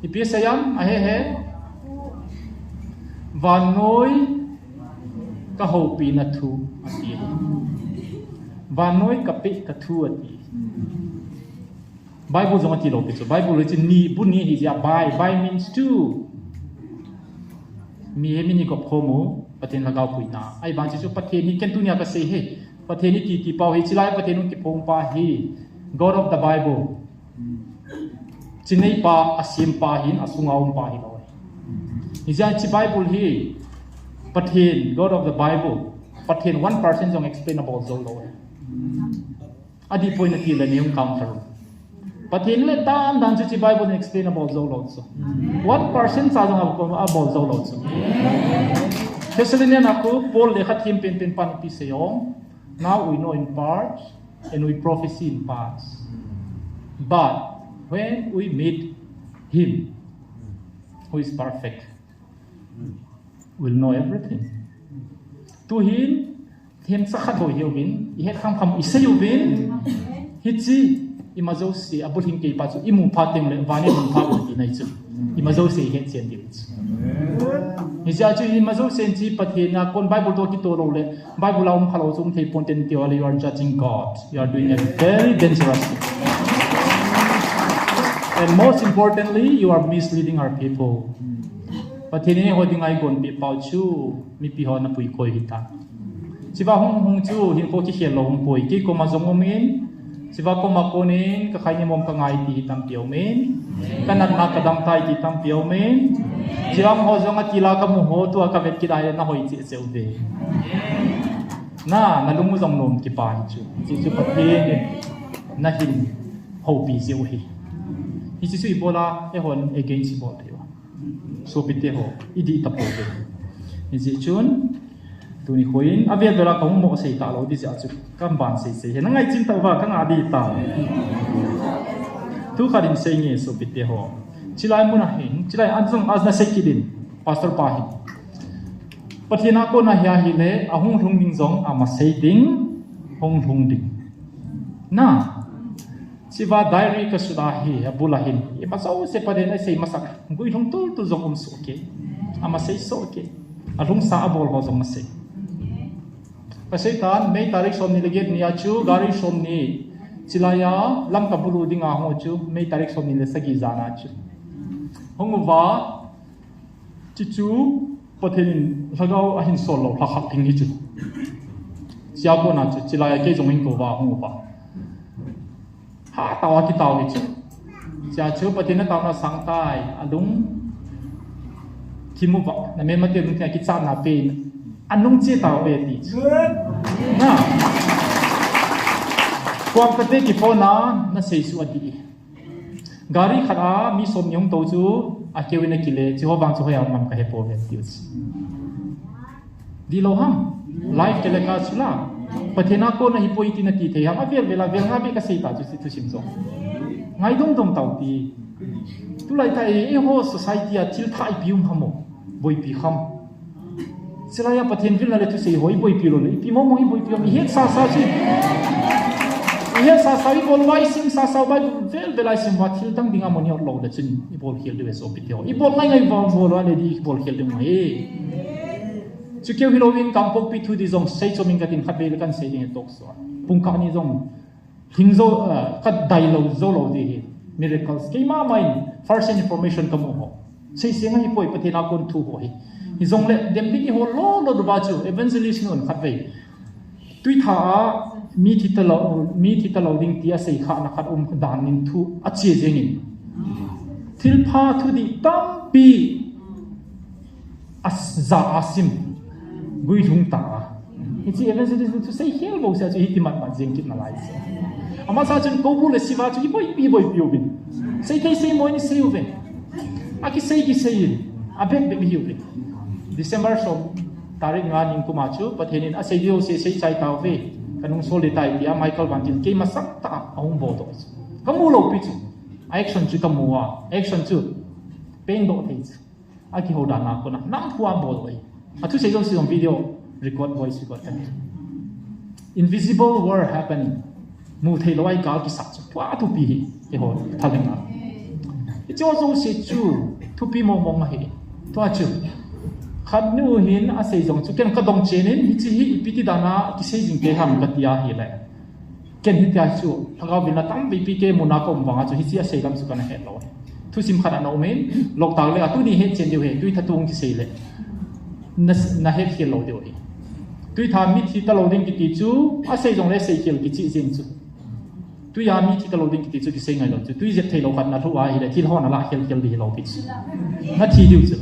Ipi seiyam, ahe he. Vannoi kahoupina thu, ati. Vannoi kapeh kathu, ati. Bible jong ati lou pi chu. Bible hi chu ni, bu ni hi jeh a bi, bi means two. Mihem in igop khom u, Pathen lhagao puina. Ahivang chu chu Pathen hi ken tunia kasei hi. Pathen hi titi pau hi, chilai Pathen hung kiphong pa hi. God of the Bible. Chinei pa, asem pa hin, asunga um pa hilou. Hijeh a chu Bible hi, Pathen, God of the Bible. Pathen one percent jong explain abol jou lou. Adih poi nati le nei hung counter u. Pathen le dan dan chu chu Bible in explain abol jou lou chu. One percent cha jong abol, abol jou lou chu. Thessalonian a khu Paul lekha them pen pen pan ipi sei em. Now we know in part and we prophesy in parts. But when we meet him who is perfect, will know everything. Tuhin, themcha khat bou hiuvin, ihet khamkham isei uvin, hiche, ima jouse, abulhing keipa chu, imu phat teng le, van in mun phat u tina chu. Ima jouse ihet chen diu chu. Hiche a chu ima jouse in chu Pathen a kon Bible toh kitoh lou le, Bible a um khalou chu um thei ponte tiu a le, you are judging God. You are doing a very dangerous thing. And most importantly, you are misleading our people. Pathen in eiho dinga eigonpeh pau chu, mipi hon apui khoi hita. Hichea hung hung chu, hinkho kikhel lou hung poi. Kei koma jong um in, hichea koma konin, ka khai ni mong ka ngai ti hi tampi um in. Ka natna ka damtai ti tampi um in. Hichea ho jong atila ka mu ho, tua ka vet kit a le na hoi cheh cheh uve. Na, na lung u jong nom kipa hi chu. Hiche chu Pathen in na hin houpi jeh u ahi. Hiche chu ibola, eihon against ibol thei uva. Sopite ho, idih tapouve. Hijeh chun, tuni khoin, avel vel a kahung mo sei talou ding jeh a chu, kaban sei sei hi. Na ngaichin tauva, ka nga ding tai. Thu khat in sei nge sopite ho. Chulai mun a hin, chulai a jong ana sei kit in, Pastor pa hin. Pathen a kona hi ahile, ahung lhung ding jong ama sei ding, hung lhung ding. Na, hichea diary ka sut a hi, abul a hin. Ima jouse Pathen in asei masat, guilhung tul tul jong um soh kei. Ama sei soh kei. Alungsa abol ho jong asei. Ka sei tan, May tarik somni le get ni a chu, gari somni. Chulai a, Lamka bulu dinga hung chu, May tarik somni le sagi jan a chu. Hung uva, Chuchu, Pathen in lhagao ahin sol lou, lha khat ding hi chu. Hichea kona chu, chulai a kei jong hin kou va, hung uva. Hatah a kitao hi chu. Hichea chu, Pathen in ataona sang tai, alung thim uva, na mema te lungthim a kichatna pen, alung che tauve ti chu. Na. Kuam kate kiphone a, na sei su ati. Gari khat a mi somni hung tou chu, akeu in akile, hiche ho vang chu hoiya um ngam ka hepouve, tiu chu. Dihlou ham, life telecast chu la. Pathen a kona hipoi ti nati thei ham, avel vel a, vel nga beh ka sei ta chu, hiche thusim jong. Ngai dong dong tau ti. Tulai tah e, eiho society a thil thah ipi um ham o, boipi kham. Chulai a Pathen vilna le thusei ho iboipi lou le, ipi mong mong iboipi lou, ihet sa sa chu. Ihet sa sa, ibol uva isim sa sa uva, vel vel a isim uva, thil dang dinga mun hi ot lou le chun, ibol khel diu e sopite ho. Ibol ngai ngai uva bol uva le ding ibol khel diu ngai e. Chu keu hilouvin Kangpokpi thu ding jong sei chom ing katin khatvei le kan sei ding e talk show a. Pung kah ni jong Hing jou, ah, ka dai lou, jou lou ding hi. Miracles. Keima ma in first hand information ka mu ho. Sei sei ngai poi Pathen a kon thu ho hi. Hijongle, dem ding iho lou lou uva chu, evangelist nun khatvei. Tuitha a, mi thi talou, mi thi talou ding tia sei khana khat um dan in thu ache jeng in. Thilpha thudih tampi a s-, ja a sim, guilhung ta a. Hiche evangelist nu chu seikhel bou seh chu hiti mat mat jeng kit nalai seh. Amasa chun koubru le siva chu iboi, iboipi uvin. Seithei seimo in isei uvin. Akisei kisei in. Abep bep ihi uvin. December som tarik nga ni kum a chu Pathen in asei diu seh sei chai tauve. Kanung sol ding tai tia Michael Van Til keima sangtah a ahung bol doh chu. Kamu lou pi chu. A action chu kamu a. Action chu. Peng doh thei chu. Akihou dan a kona, nam phu a bol uvin. Athusei jouse jong video, record, voice record kan. Invisible war happening. Mu thei lou a igal kisat chu, tua thupi hi, eiho, thalheng a. Hiche jouse chu, thupi mong mong ahi. Tua chu, khat nu hin asei jong chu, ken kadong chen in, hiche hi ipi ti dan a, kisei jing te ham kati ahile. Ken hitia chu, lhagao vilna tampi pi kei muna ka um vang a chu, hiche asei lam chu kana het lou. Thusim khat ana um in, lou tah le, a tuni het chen diu hi, tuitha tung kisei le. Na, na het khel lou diu hi. Tuitha mi thi talou ding kiti chu, asei jongle sei khel kichih jeng chu. Tuiya mi thi talou ding kiti chu, kisei ngai lou chu. Tui jep thei lou khat na lhu ahile, thil ho na la khel khel ding hi lou pi chu. Na thi diu chu.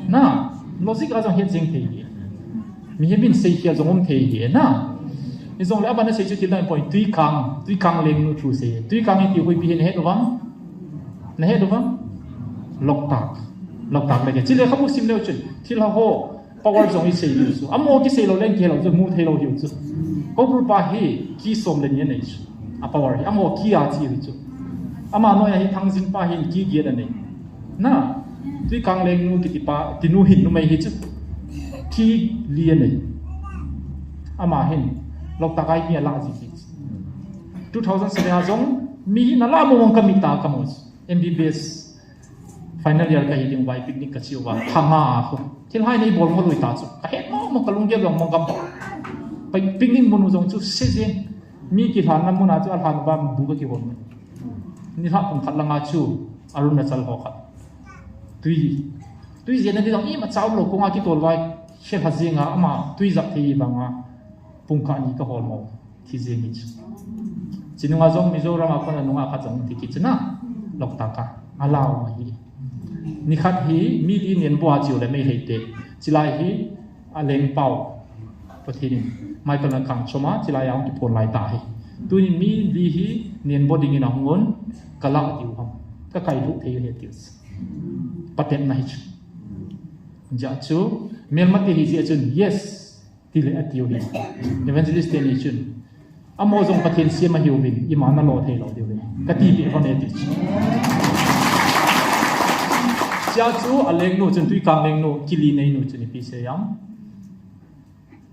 Na, logic a jong het jeng thei hi. Mihem in seikhel jong um thei hi na. Hijongle aban a sei chu thil dang poi, Tuikang, Tuikang lengnu thu sei. Tuikang iti hoipi hi na het uvem? Na het uvem? Loktak. Loktak le ke. Chule khamu sim leu chun. Thilha ho. Power jong isei diu chu. Amaho kisei lou leng kihei lou chu. Mu thei lou hiu chu. Koubru pa hi. Ki som le ni anei chu. A power hi. Amaho ki a chi hi chu. Ama noiya hi Thangjing pa hin ki giet anei. Na. Tuikang lengnu kiti pa. Tinu hin numei hi chu. Thi li anei. Ama hin Loktak a hi mi alah ji hi. Two thousand seven a jong mi hi nala mong mong kamit a kamu. M B B S final year kahi ding uva picnic kache uva. Thanga a khu. Thil hai nei bol mo lui ta chu. Kahet mong mong kalunggel jong mong gam. Picnic mun u jong chu se jeng. Mi kilhan na mun a chu alhan uva bu kakihon. Nilhah pung khat langa chu Arunachal ho khat. Tui. Tui jeng na ding jong imacha umlou konga kitol uva khe lha jeng a ama tui jap thei vanga pung kah ni kahol mo. Thi jeng hi chu. Chi nunga jong Mizoram a kona nunga khat jong thi kit chu na. Loktak a. Alau ma hi. Nikhat hi mi li nen bua chiu le mei hei te. Chilai hi a lengpau. Pathen in Michael na kang choma chilai a hung kiphon lai ta hi. Tuni mi li hi nen bo dingin ahung un kalah diu ham. Ka kai lu thei he tiu. Patepna hi chu. Ja chu melmate hi jeh chun yes. Tile atiu hi. Evangelist teni chun. Amo jong Pathen siam ahiuvin, ima nalo thei lou diu hi. Kati pi hon e ti chu. Chia chu alengnu chun tuikang lengnu, kili neinu chun ipi sei am.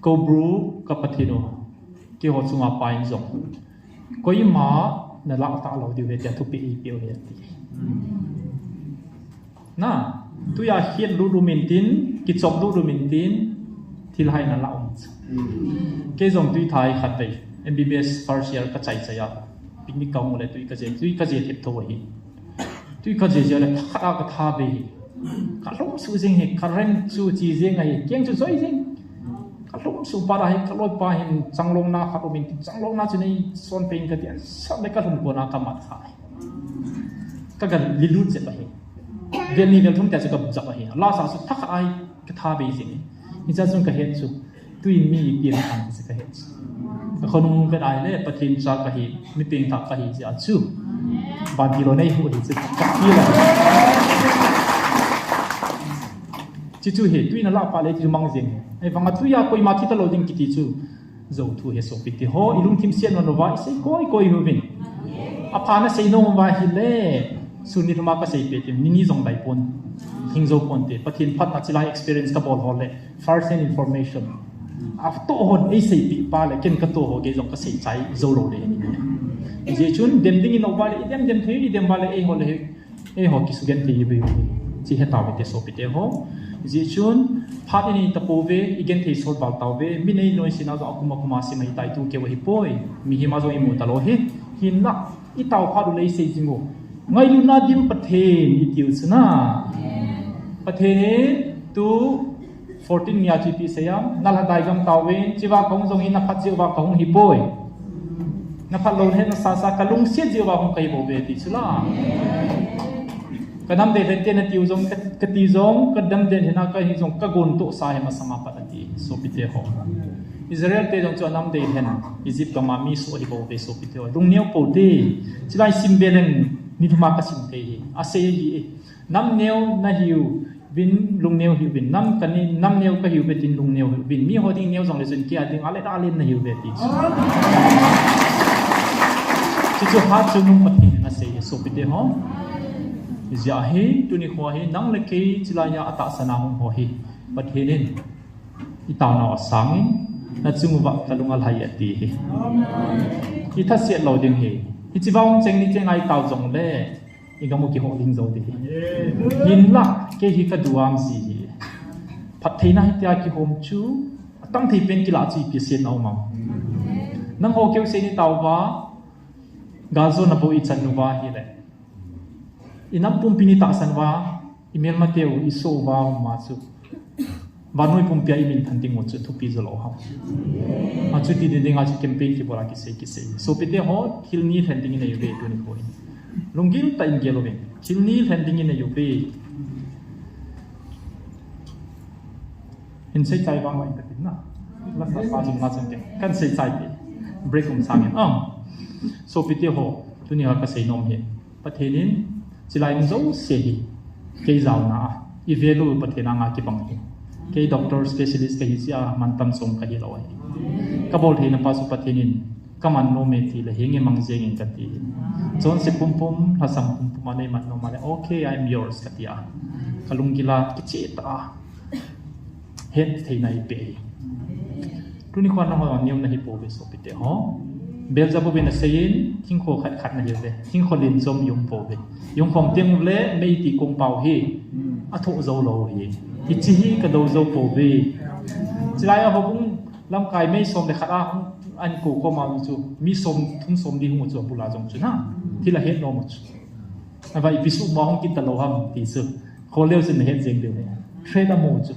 Ko bru ka Pathen u, keiho chunga pai jong. Koima nalah talou diu hi tia thupi ipi u hi ati. Na, tuia hiat lut um intin, kichop lut um intin, thil hai nalah um. Kei jong tui thai khat vei, M B B S first year kachai chai a. Picnic kahung le tui kaje, tui kaje thip tho ahi. Tui kaje je le thakhat a katha bei hi. Kalhum suh jeng hi, current chu chi jeng ahi, keng chu joi jeng. Kalhum suh pa ahi, kaloipa hin changlong na khat um intin, changlong na chu nei son peng kati a, sat le kalhum kona kamat kha. Kaga lilut jep ahi. Vel ni vel thum tia chu kabujap ahi. Lasa chu thakhat ahi katha bei jing. Hicha chun kahet chu. Tuin mi ipi ahi khan chu kahet chu. Kakhonung vet ahile Pathen cha kahi, mi pengthah kahi jeh a chu. Vantil o nei hu hi chu. Katil a. Chi chu hi, tuin alah pah le ti chu mang jeng. Ahivanga tuia koima thi talou ding kiti chu. Jou thu hi sopite ho, ilungthim siat nom uva, isei koi koi uvin. Apha nasei nom uva hile, sun ni thuma kasei peh tin, nini jong dai pon, hing jou ponte, Pathen phatna chilai experience kabol ho le, first hand information. Atoh hon eisei peh pa le, ken katoh ho gei jong kasei chai jou lou le. Hijeh chun, dem dingin uva le, idem dem thei, idem uva le, eiho le, Eiho kisugenthei ihiuve. Chi hetauve te sopite ho. Hijeh chun, phat inei tapouve, igenthei sot val tauve, mi nei noise na jong akum akum a sim ahitai tu keu ahipoi. Mihem a jong imu talou hi. Hinla, itao phat u le isei jing u. Ngailutna dim Pathen itiu chu na. Pathen hi tu Fourteen nia chu ipi sei am, nalhadai gam tauvin, chiva kahung jong hi naphat jeh uva kahung hipoi. Naphat lou le nasasa kalungset jeh uva hung kahi bouve ti chu la. Kanam dei lhente natiu jong, ka, kati jong, kanam dei lhena kahi jong, kagon tohsa hi masanga pat ati, sopite ho. Israel te jong chu anam dei lhen, Egypt gam a mi soh hi bouve sopite ho. Lungneo pou te, chilai sim be leng, ni thuma kasim thei hi, asei hi, Nam neo nahiuvin, lungneo hiuvin, nam kani, nam neo kahiuve tin lungneo hiuvin. Miho ding neo jong le chun kei a ding ale ale nahiuve ti chu. Chuchu hat chu nung Pathen in asei e sopite ho. Hijeh a hi, tuni kho hi, nang le kei chilai a atahsan a hung ho hi. Pathen in, itaonau asangin, nachung uva kalung alhai ati hi. Ithaset lou ding hi. Hichi vang cheng ni cheng a itao jong le. Igam u kihol ding jou ding hi. Hinla, kei hi kaduam ji hi. Phattheina hitia kihom chu, atam thei pen kilah chu ipi asetna um am. Nangho keu sei ni tauva, galjo nabou ichan uva hile. Inam pumpi ni tahsan uva, imelmateu, isoh uva, um ma chu. Vannoi pumpia imin than ding u chu thupi jo lou ham. Achuti ding dinga chu campaign kibol a kisei kisei. Sopite ho, thil ni lhen ding inei uve tuni kho hin. Lunggil tah in gel uvin. Thil ni lhen ding inei uve. Hin seichai vang vang katin na. Lasa pa chun nga chun ke. Kan seichai te. Break um sangin. Ah. Sopite ho, tuni a kasei nom hi. Pathen in, chilai hung jouse hi, kei jaona a, i value Pathen anga kibang hi. Kei doctor specialist kahi jeh a, mantam som kahi lou ahi. Kabol theina pa chu Pathen in, kaman nom e ti le, henge mang jeng in kati. Chonse pumpum, lhasam pumpum a neiman nom a le, okay, I'm yours kati a. Kalunggil a, kicheh tah a. het theina ipe hi. Tuni kho nangho neo nahi pouve sopite ho. Beelzebub in aseiyin, thingkho khat khat nahiuve. Thingkho len chom i-um pouve. I-um khom teng uleh mei ti kong pau hi. Athoh jou lou hi. Hiche hi kadou jou pouve. Chulai a houbung lamkai mei som le khat a hung ahin kou khom a chu. Mi som, thum som li hung u chu abul a jong chu na. Thil ahet nom u chu. Ava ipi sum a hung kit talou ham ti chu. Kholeo chun nahet jeng diu ahi. Threat amu chu.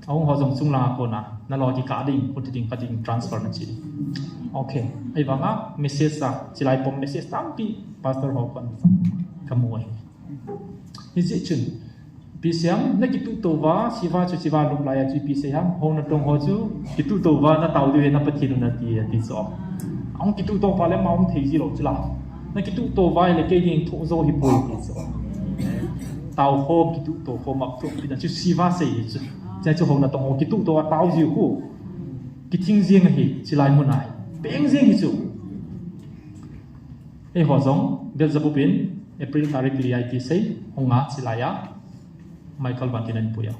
Ahung ho jong chunglang a kona, nalo kikah ding, khuti ding, kati ding, transfer nachi ding. Okay. Ahivanga, message a, chulai pum message tampi, pastor ho kon kamu ahi. Hijeh chun, ipi sei ham, nakituh tou uva, hicheva chu hicheva lum laiya chu ipi sei ham, houna tong ho chu, kituh tou uva, natao diu ahi, na Pathen u nati, ati chu. Ahung kituh tou uva le, ama um thei ji lou chu la. Nakituh tou uva ahile kei ding thoh jou hipoi ti chu. Tao khom, kituh tou khom, apthopi na chu hicheva sei hi chu. Hiche chu houna tong ho kituh tou a tao jiu khu. Kithing jeng ahi, chulai mun a hi. Peng jeng hi chu. Eiho jong, Beelzebub in April tarik li a ipi sei, hung a chulai a. Michael Van Tin ahin pui a.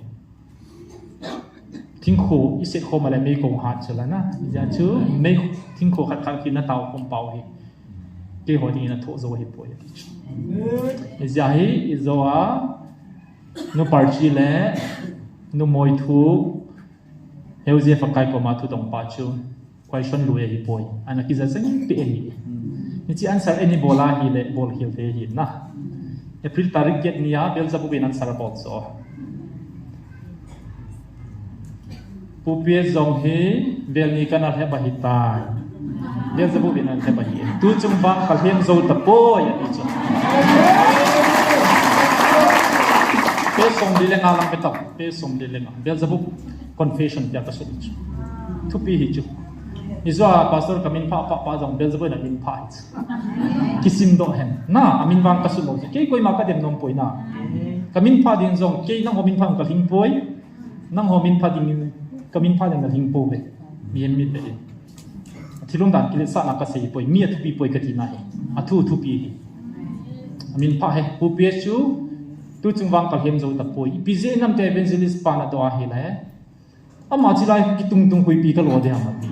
Thingkho i set khom a le mei kong hat chu la na. Hijeh chun mei thingkho khat khat kina tao khom pau hi. Keiho dingin athoh jou ahipoi ati chu. Hijeh hi i jo a nu Parchi le nu Moithu Heuze Fakai koma thudong pa chu. Question lui ahipoi. Ana kija jeng pe ahi. Hiche answer eini bol a hile bol khel thei ahi na. April tarik get ni a Beelzebub in answer abol chu. Pu P S jong hi vel ni kana lhep ahitai. Beelzebub in ana lhep ahi. Tu chung vang kalhem jou tapoi ati chu. Page som li le nga lang pe tao. Page som li le nga. Beelzebub confession tia kasut chu. Thupi hi chu. Hijo a pastor kamin pha pha pha jong Beelzebub in amin pha hi chu. Kisim doh hen. Na, amin vang kasut lou chu. Kei koima kadem nom poi na. Kamin pha ding jong, kei nangho min pha kalhing poi. Nangho min pha ding, kamin pha ding nalhing pouve. Mihem mit le. Thil umdan kiletsahna kasei poi, mi athupi poi kati na hi. Athu thupi hi. Amin pha hi, Pu P S chu, tu chung vang kalhem jou tapoi. Ipi jeh ham ti evangelist pa nadoh ahile. Ama chulai kitung tung huipi kalo ding ham ati.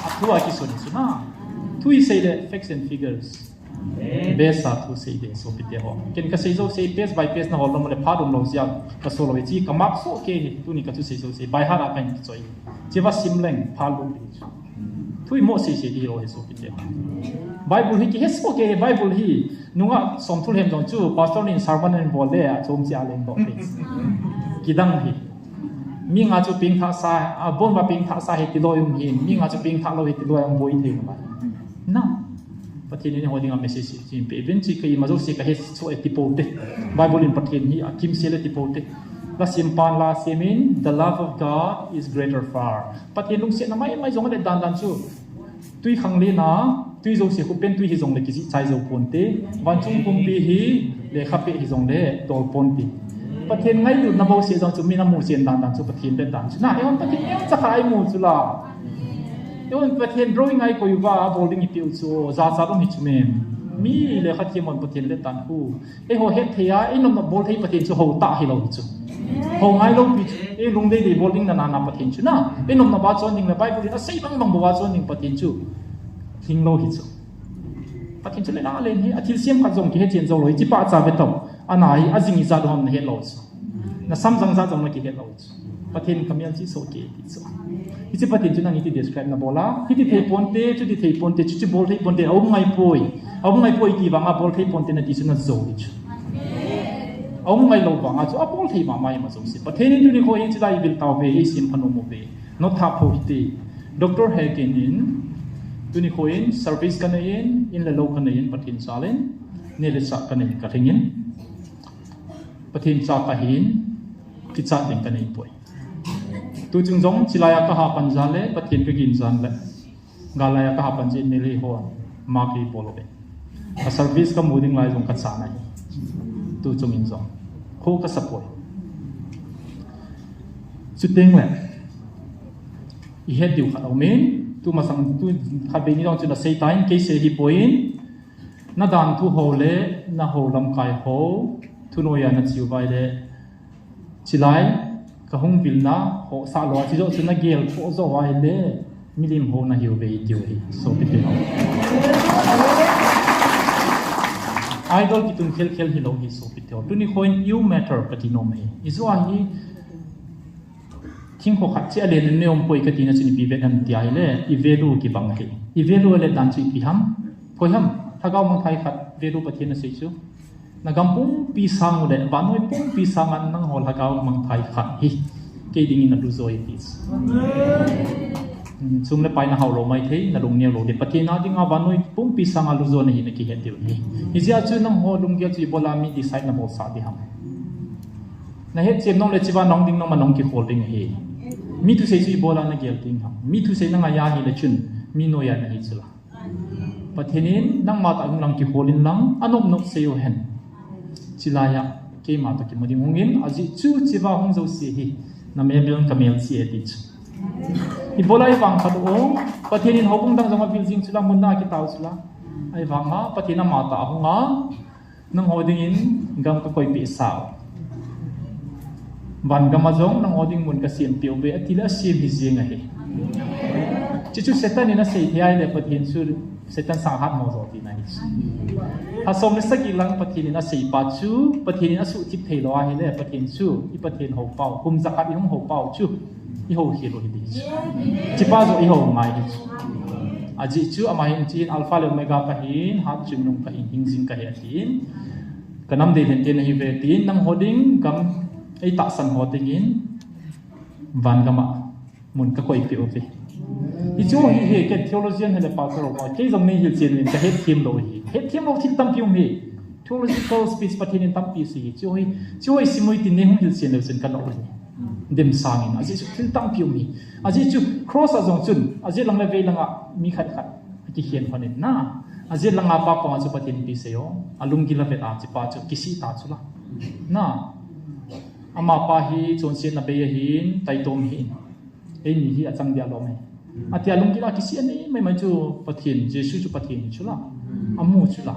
Athu a kisun chu na. Thu i sei le facts and figures. Best a thu sei ding sopite ho. Ken kasei jouse page by page na hol nom le phat um lou jeh a kaso lou, hiche ka mark soh kei hi, tuni ka thusei jouse by heart a kahin kichoi. Hiche va sim leng phat lou ding. Thu imoh sei sei ding lou hi sopite ho. Bible hi kihe soh kei hi, Bible hi nungah somthulhem jong chu pastor nin sermon ahin bol le achom cheh a leng bol le. Kidang hi. Mi nga chu pengthah sa, abon uva pengthah sa hi tilou um hin, mi nga chu pengthah lou hi tilou um boi thei um ahi. Na. Pathen in eiho dinga message hi pe uvin, hiche kei ima jouse kahe soh e ti pou te. Bible in Pathen hi akimsel e ti pou te. La sim pan la sim in, the love of God is greater far. Pathen lungsetna mai mai jong le dan dan chu. Tui khanglen a, tui jouse khu pen tui hijong le kijih chai jou ponte. Vanchung pumpi hi lekha peh hijong le tol ponte. Pathen ngailutna bouseh jong chu min amu chen dan dan chu Pathen let dan chu. Na, eiho Pathen neocha khat imu chu la. Eiho Pathen drawing a ikoi uva, abol ding ipeh u chu, jachat um hi chu mem. Mi lekha them hon Pathen let dan khu. Eiho het thei a, inopna bol thei Pathen chu hou tah hilou hi chu. Hou ngai lou pi chu, ei lungdei dei bol ding nana na Pathen chu na. Inopna ba chon ding le Bible in asei bang bang bou a chon ding Pathen chu. Hing lou hi chu. Pathen chu le na len hi, athilsem khat jong kihe chen jou lou hi, hiche pa cha ve tao. Ana hi, ajing ijat u ham nahet lou chu. Na samjang jat jong nakihet lou chu. Pathen in kamel chu soh kei ti chu. Hiche Pathen chu nang iti describe nabol a. Hiti thei ponte, chuti thei ponte, chuti bol thei ponte, aum ngai poi. Aum ngai poi ti vang abol thei ponte nati chu najou hi chu. Aum ngai lou vang a chu abol thei mama ima jouse. Pathen in tuni kho hi chulai ivil tauve, eisim phanom uve. Notthap pou hite. Doctor Hegin in, tuni kho in service kanei in, in le lou kanei in, Pathen jal in, neh le chah kanei in kalhing in. Pathen cha kahin, kichat ding kanei poi. Tu chung jong, chulai a kaha pan jal le, Pathen kagin jal le. Gal lai a kaha pan jeh in Meitei hon, ma kei bol uve. Ka service kamu ding lai jong kachan ahi. Tu chung in jong. Kho kasa poi. Chuteng le. Ihet diu khat aumin. Tu masang tu khat vei ni jong chu nasei tan, kei sei hipoi in. Nadan thu ho le, nahou lamkai ho. Thu noiya nache uva ahile. Chilai, kahung vilna, ho sa lo, chi jo chu na gel, po jo wa le, milim ho na hiu ve tiu hi, sopite ho. Idol kitun khel khel hi lo hi, sopite ho. Tuni khoin you matter kati nom hi. Ijo hi, thingkho khat chi a len ne om poi kati na chun ipi vet ham tia hi le, i value kibang hi. I value le dan chu ipi ham, koi ham, lhagao mangthai khat, value Pathen a sei chu. Na gam pumpi sang u le, vannoi pumpi sang a nangho lhagao mangthai khat hi. Kei dingin na lu jo hi ti. Hmm, sum le pai na hao lo mai thei, na lung neo lo de. Pathen a dinga vannoi pumpi sang a lu jo na hi na kihet diu hi. Hijeh a chu nangho lunggel chu ibola mi decide na bol sa di ham. Na hetchem nong le chiva nong ding nong ma nong kihol ding hi. Mi thusei chu ibola na gel ding ham. Mi thusei na ngaiya hi le chun, mi noiya na hi chu la. Pathen in nangma tah hung lang kihol in lang, anop nop sei u hen. Chilai a, keima toh kimu ding hung in, ajeh chu chiva hung jo si hi, na mel mel ka mel si e ti chu. Ibola i vang khat u, Pathen in houbung dang jong a vil jing chu la, mun na kitao chu la. Ahivang a, Pathen ama tah hung a, nangho dingin gam ka koipeh sau. Van gam a jong nangho ding mun ka sempeh uve, ati le asem hi jeng ahi. Chuchu Satan in asei thei ahi le Pathen chu Satan sang hat mo jo tina hi. Lha som le sagi lang Pathen in asei pa chu, Pathen in asuhthip thei lou ahi le Pathen chu, i Pathen hou pau, kum jakhat i hung hou pau chu. I hou hi lou hi ding. Chipa jo i hou ngai hi chu. Ajeh chu ama hin chin Alpha le Omega ka hin, hat chungnung ka hin, hingjing ka hi atin. Ka nam dei lhente na hi ve tin, nangho ding gam ei tahsan ho dingin, van gam a mun ka koipeh uve. Hichu hi hi, kei theologian hi le pastor ho, kei jong nei hilchen in ka hetthem lou hi. Hetthem lou thil tampi um hi. Theological speech Pathen in tampi sei hi. Chu hi, chu hi simui tin nei hung hilchen leu chun ka lou hi. Dem sangin, ajeh chu thil tampi um hi. Ajeh chu cross a jong chun, ajeh lang le vei lang a mi khat khat akikhen phan in na. Ajeh lang a pa kong a chu Pathen pi sei o. Alunggil a vet a chi pa chu kisih ta chu la. Na. Ama pa hi chonsetna bei ahin, taitom ahin. Eini hi achang dia lom e. Atia lunggil a kisih a nei mai mai chu Pathen, Jesu chu Pathen hi chu la. Amu chu la.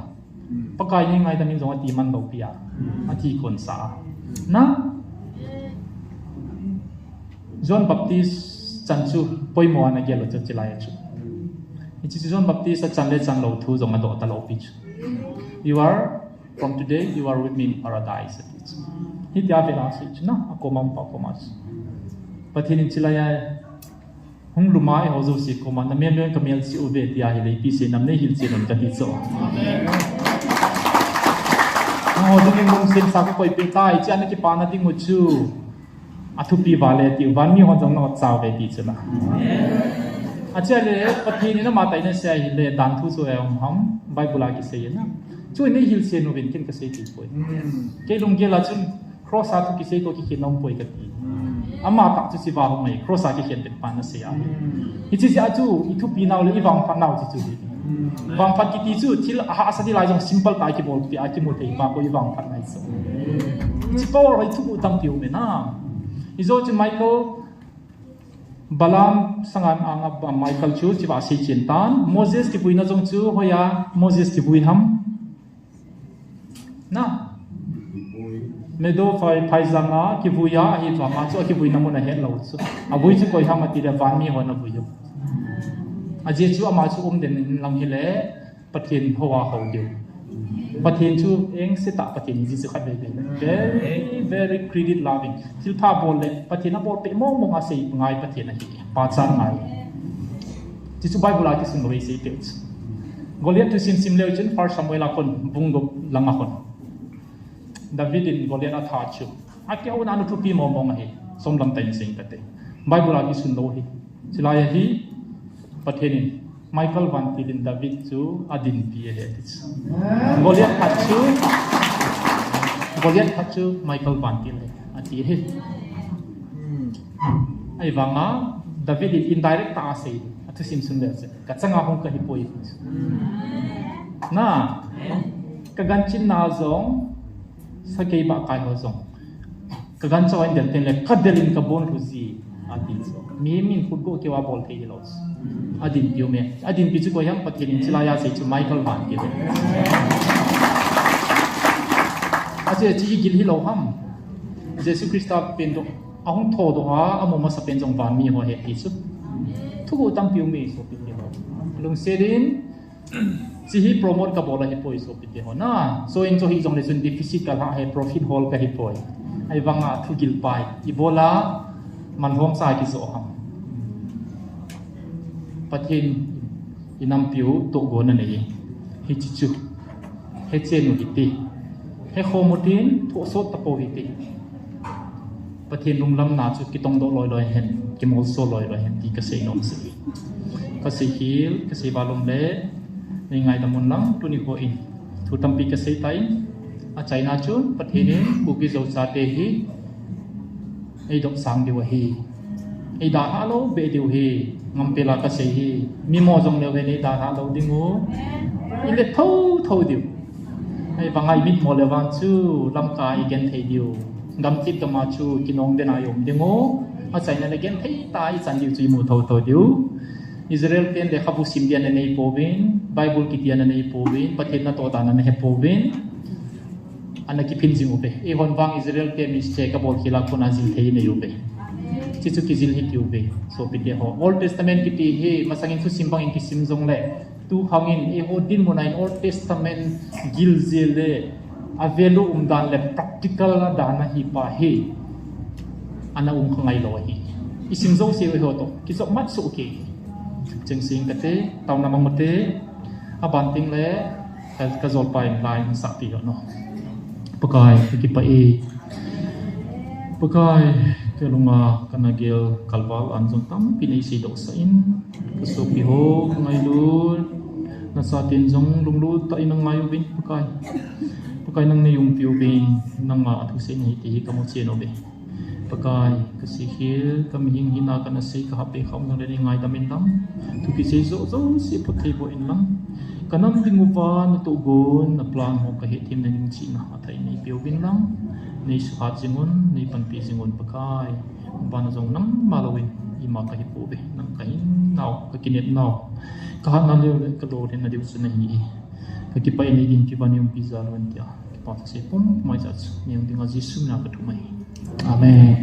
Pakai nei ngaidam in jong ati man lou pi a. Ati kon sa a. Na? John Baptist chan chu poimo a na gel lou chu chilai a chu. Hichi chu John Baptist a chan le chan lou thu jong adoh ta lou pi chu. You are, from today, you are with me in paradise, ati chu. Hitia vela sei chu na, akoma um pa koma chu. Pathen in chilai a hung lum a eiho jouse koma, na mel mel ka mel si uve tia hi le ipi sei nam nei hilchen un kati chu. Amen. Nangho dingin lungsemsa ka koipeh tai, chia na kipana ding u chu. Athupi vale tiu, van mi hon jong na ot chau ve ti chu na. Achia le, Pathen in ama tah in asei ahi le, dan thu chu e um ham, Bible a kisei na. Chu nei hilchen uvin ken ka sei ti poi. Kei lunggel a chun, cross a thu kisei toh kikhen na um poi kati. Ama tah chu chiva hung ngai, cross a kikhen pen pa na sei a. Hichi jeh a chu, i thupi nau le, i vangphat nau chi chu hi. Vangphat kiti chu, thil ahahsa di lai jong simple tah a kibolpi a kimu thei pa ko i vangphat ngai chu. Hichi power hoi thu u tampi um e na. Ijo chu Michael Balaam sangan anga Michael chu chiva sei chen tan. Moses kivuina jong chu hoiya Moses kivui ham. Na. Medo phai, phaijang a kivui a, ahivang a chu akivuina mun ahet lou chu. Avui chu koi ham ati le van mi hon avui u. Ajeh chu ama chu um den in lang hi le Pathen hou a hou diu. Pathen chu engse tah Pathen hi Jesu khat veve. Very, very credit loving. Thilpha bol le Pathen abol peh mong mong a sei ngai Pathen ahi. Pachat ngai. Ti chu Bible a kisun lou sei peh chu. Goliath thusim sim leu chun First Samuel a kon bung gup lang a kon. David in Goliath atha chu. Akihouna nu thupi mong mong ahi. Som lam tah in sei kate. Bible a kisun lou hi. Chilai a hi Pathen in Michael vantil in David chu adinpi ahi ati chu. Goliath phat chu, Goliath phat chu Michael vantil ahi ati ahi. Ahivang a David in indirect tah a asei, athusim sun le chu. Ka chang a hung kahi poi. Na, ka ganching na jong, sakei ba kai ho jong. Ka gancha in del ten le, ka del in ka bon lhu ji, ati chu. Mi min khut go keu a bol thei lou. Adinpi u me. Adinpi chu koi ham Pathen in chilai a sei chu Michael vantil. Ache chi gil hi lou ham. Jesu Christa pen jong ahung thoudoh a, amu masa pen jong van mi ho ahi ti chu. Thuguh tampi um e, sopi teho. Lungset in, hiche hi promote kabol ahipoi, sopi teho na. So in chu hijongle chun deficit kalha ahi, profit hol kahipoi. Ahivanga thugil pai. Ibola manlhom sa kijoh ham. Pathen in inampiu tohgon anei. Hiche chu hechen u hite. Hekhom utin, thohsot tapou hite. Pathen lunglamna chu kitongdoh loiloi hen, kimolso loiloi hen ti kasei nom ahi. Kasei khel, kasei valom le, neingaidam un lang, tuni kho in thu tampi kasei tai. Achaina chun, Pathen in Kuki Zo chate hi eidopsang diu ahi. Eidalhah lou beh diu ahi. Ngampela kasei ahi. Mimo jong leu hen eidalhah lou dingu. Ilet thotho diu. Ahivanga imitmo le vang chu lamkai igenthei diu. Gamthip gama chu kinong dena ium dingu. Achaina le genthei tah a ichan diu chu imu thotho diu. Israel ten lekhabu sim dia ananei pouvin, Bible kiti ananeipouvin, Pathen natoh dan anahepouvin, ana kiphin jing uve. Eihon vang Israel te mistake abol khel a kona jil thei inei uve. Hiche chu kijil hitiuve, sopi teho. Old Testament kiti hi masangin thusim bangin kisim jongle, tu khangin eiho dinmun a in Old Testament gil jil le a value umdan le practical a dan ahipa hi ana um kha ngailou ahi. Isim jouse u eiho toh kijop mat soh kei. Chengse kate, taona mang ute, aban tengle ka, kajolpa in la in sahpi hih un. Pakai, kakipah e. Pakai, kalunga kana gel kalval an jong tampi neiseidohsah in, kasopi ho kangailut, nachaten jong lunglut tah in nangai uvin Pakai. Pakai, nang neiumpi uvin, nangma athuseina ahi ti hi kamuchen uve. Pakai, kasei khel, kamihing hina kana sei kahapbe kha um jongle neingaidam in lang, thu kisei joh jouse phatthei boh in lang, kanam dinguva natohgon, naplan ho kahetthemna ding chihna athah in neipeuvin lang, neisuhat jingun, neipanpi jingun Pakai. Vana jong nangma louvin ima kahipouve, nang kahinnau, kakinepnau, kahatna leu le kalolhinna diu chu nahi e. Kakipah e, neidin kiva neiumpi jal uvin tia kipa thusei pumpum ahi jeh chun, neidinga Jesu mina kathum ahi. Amen.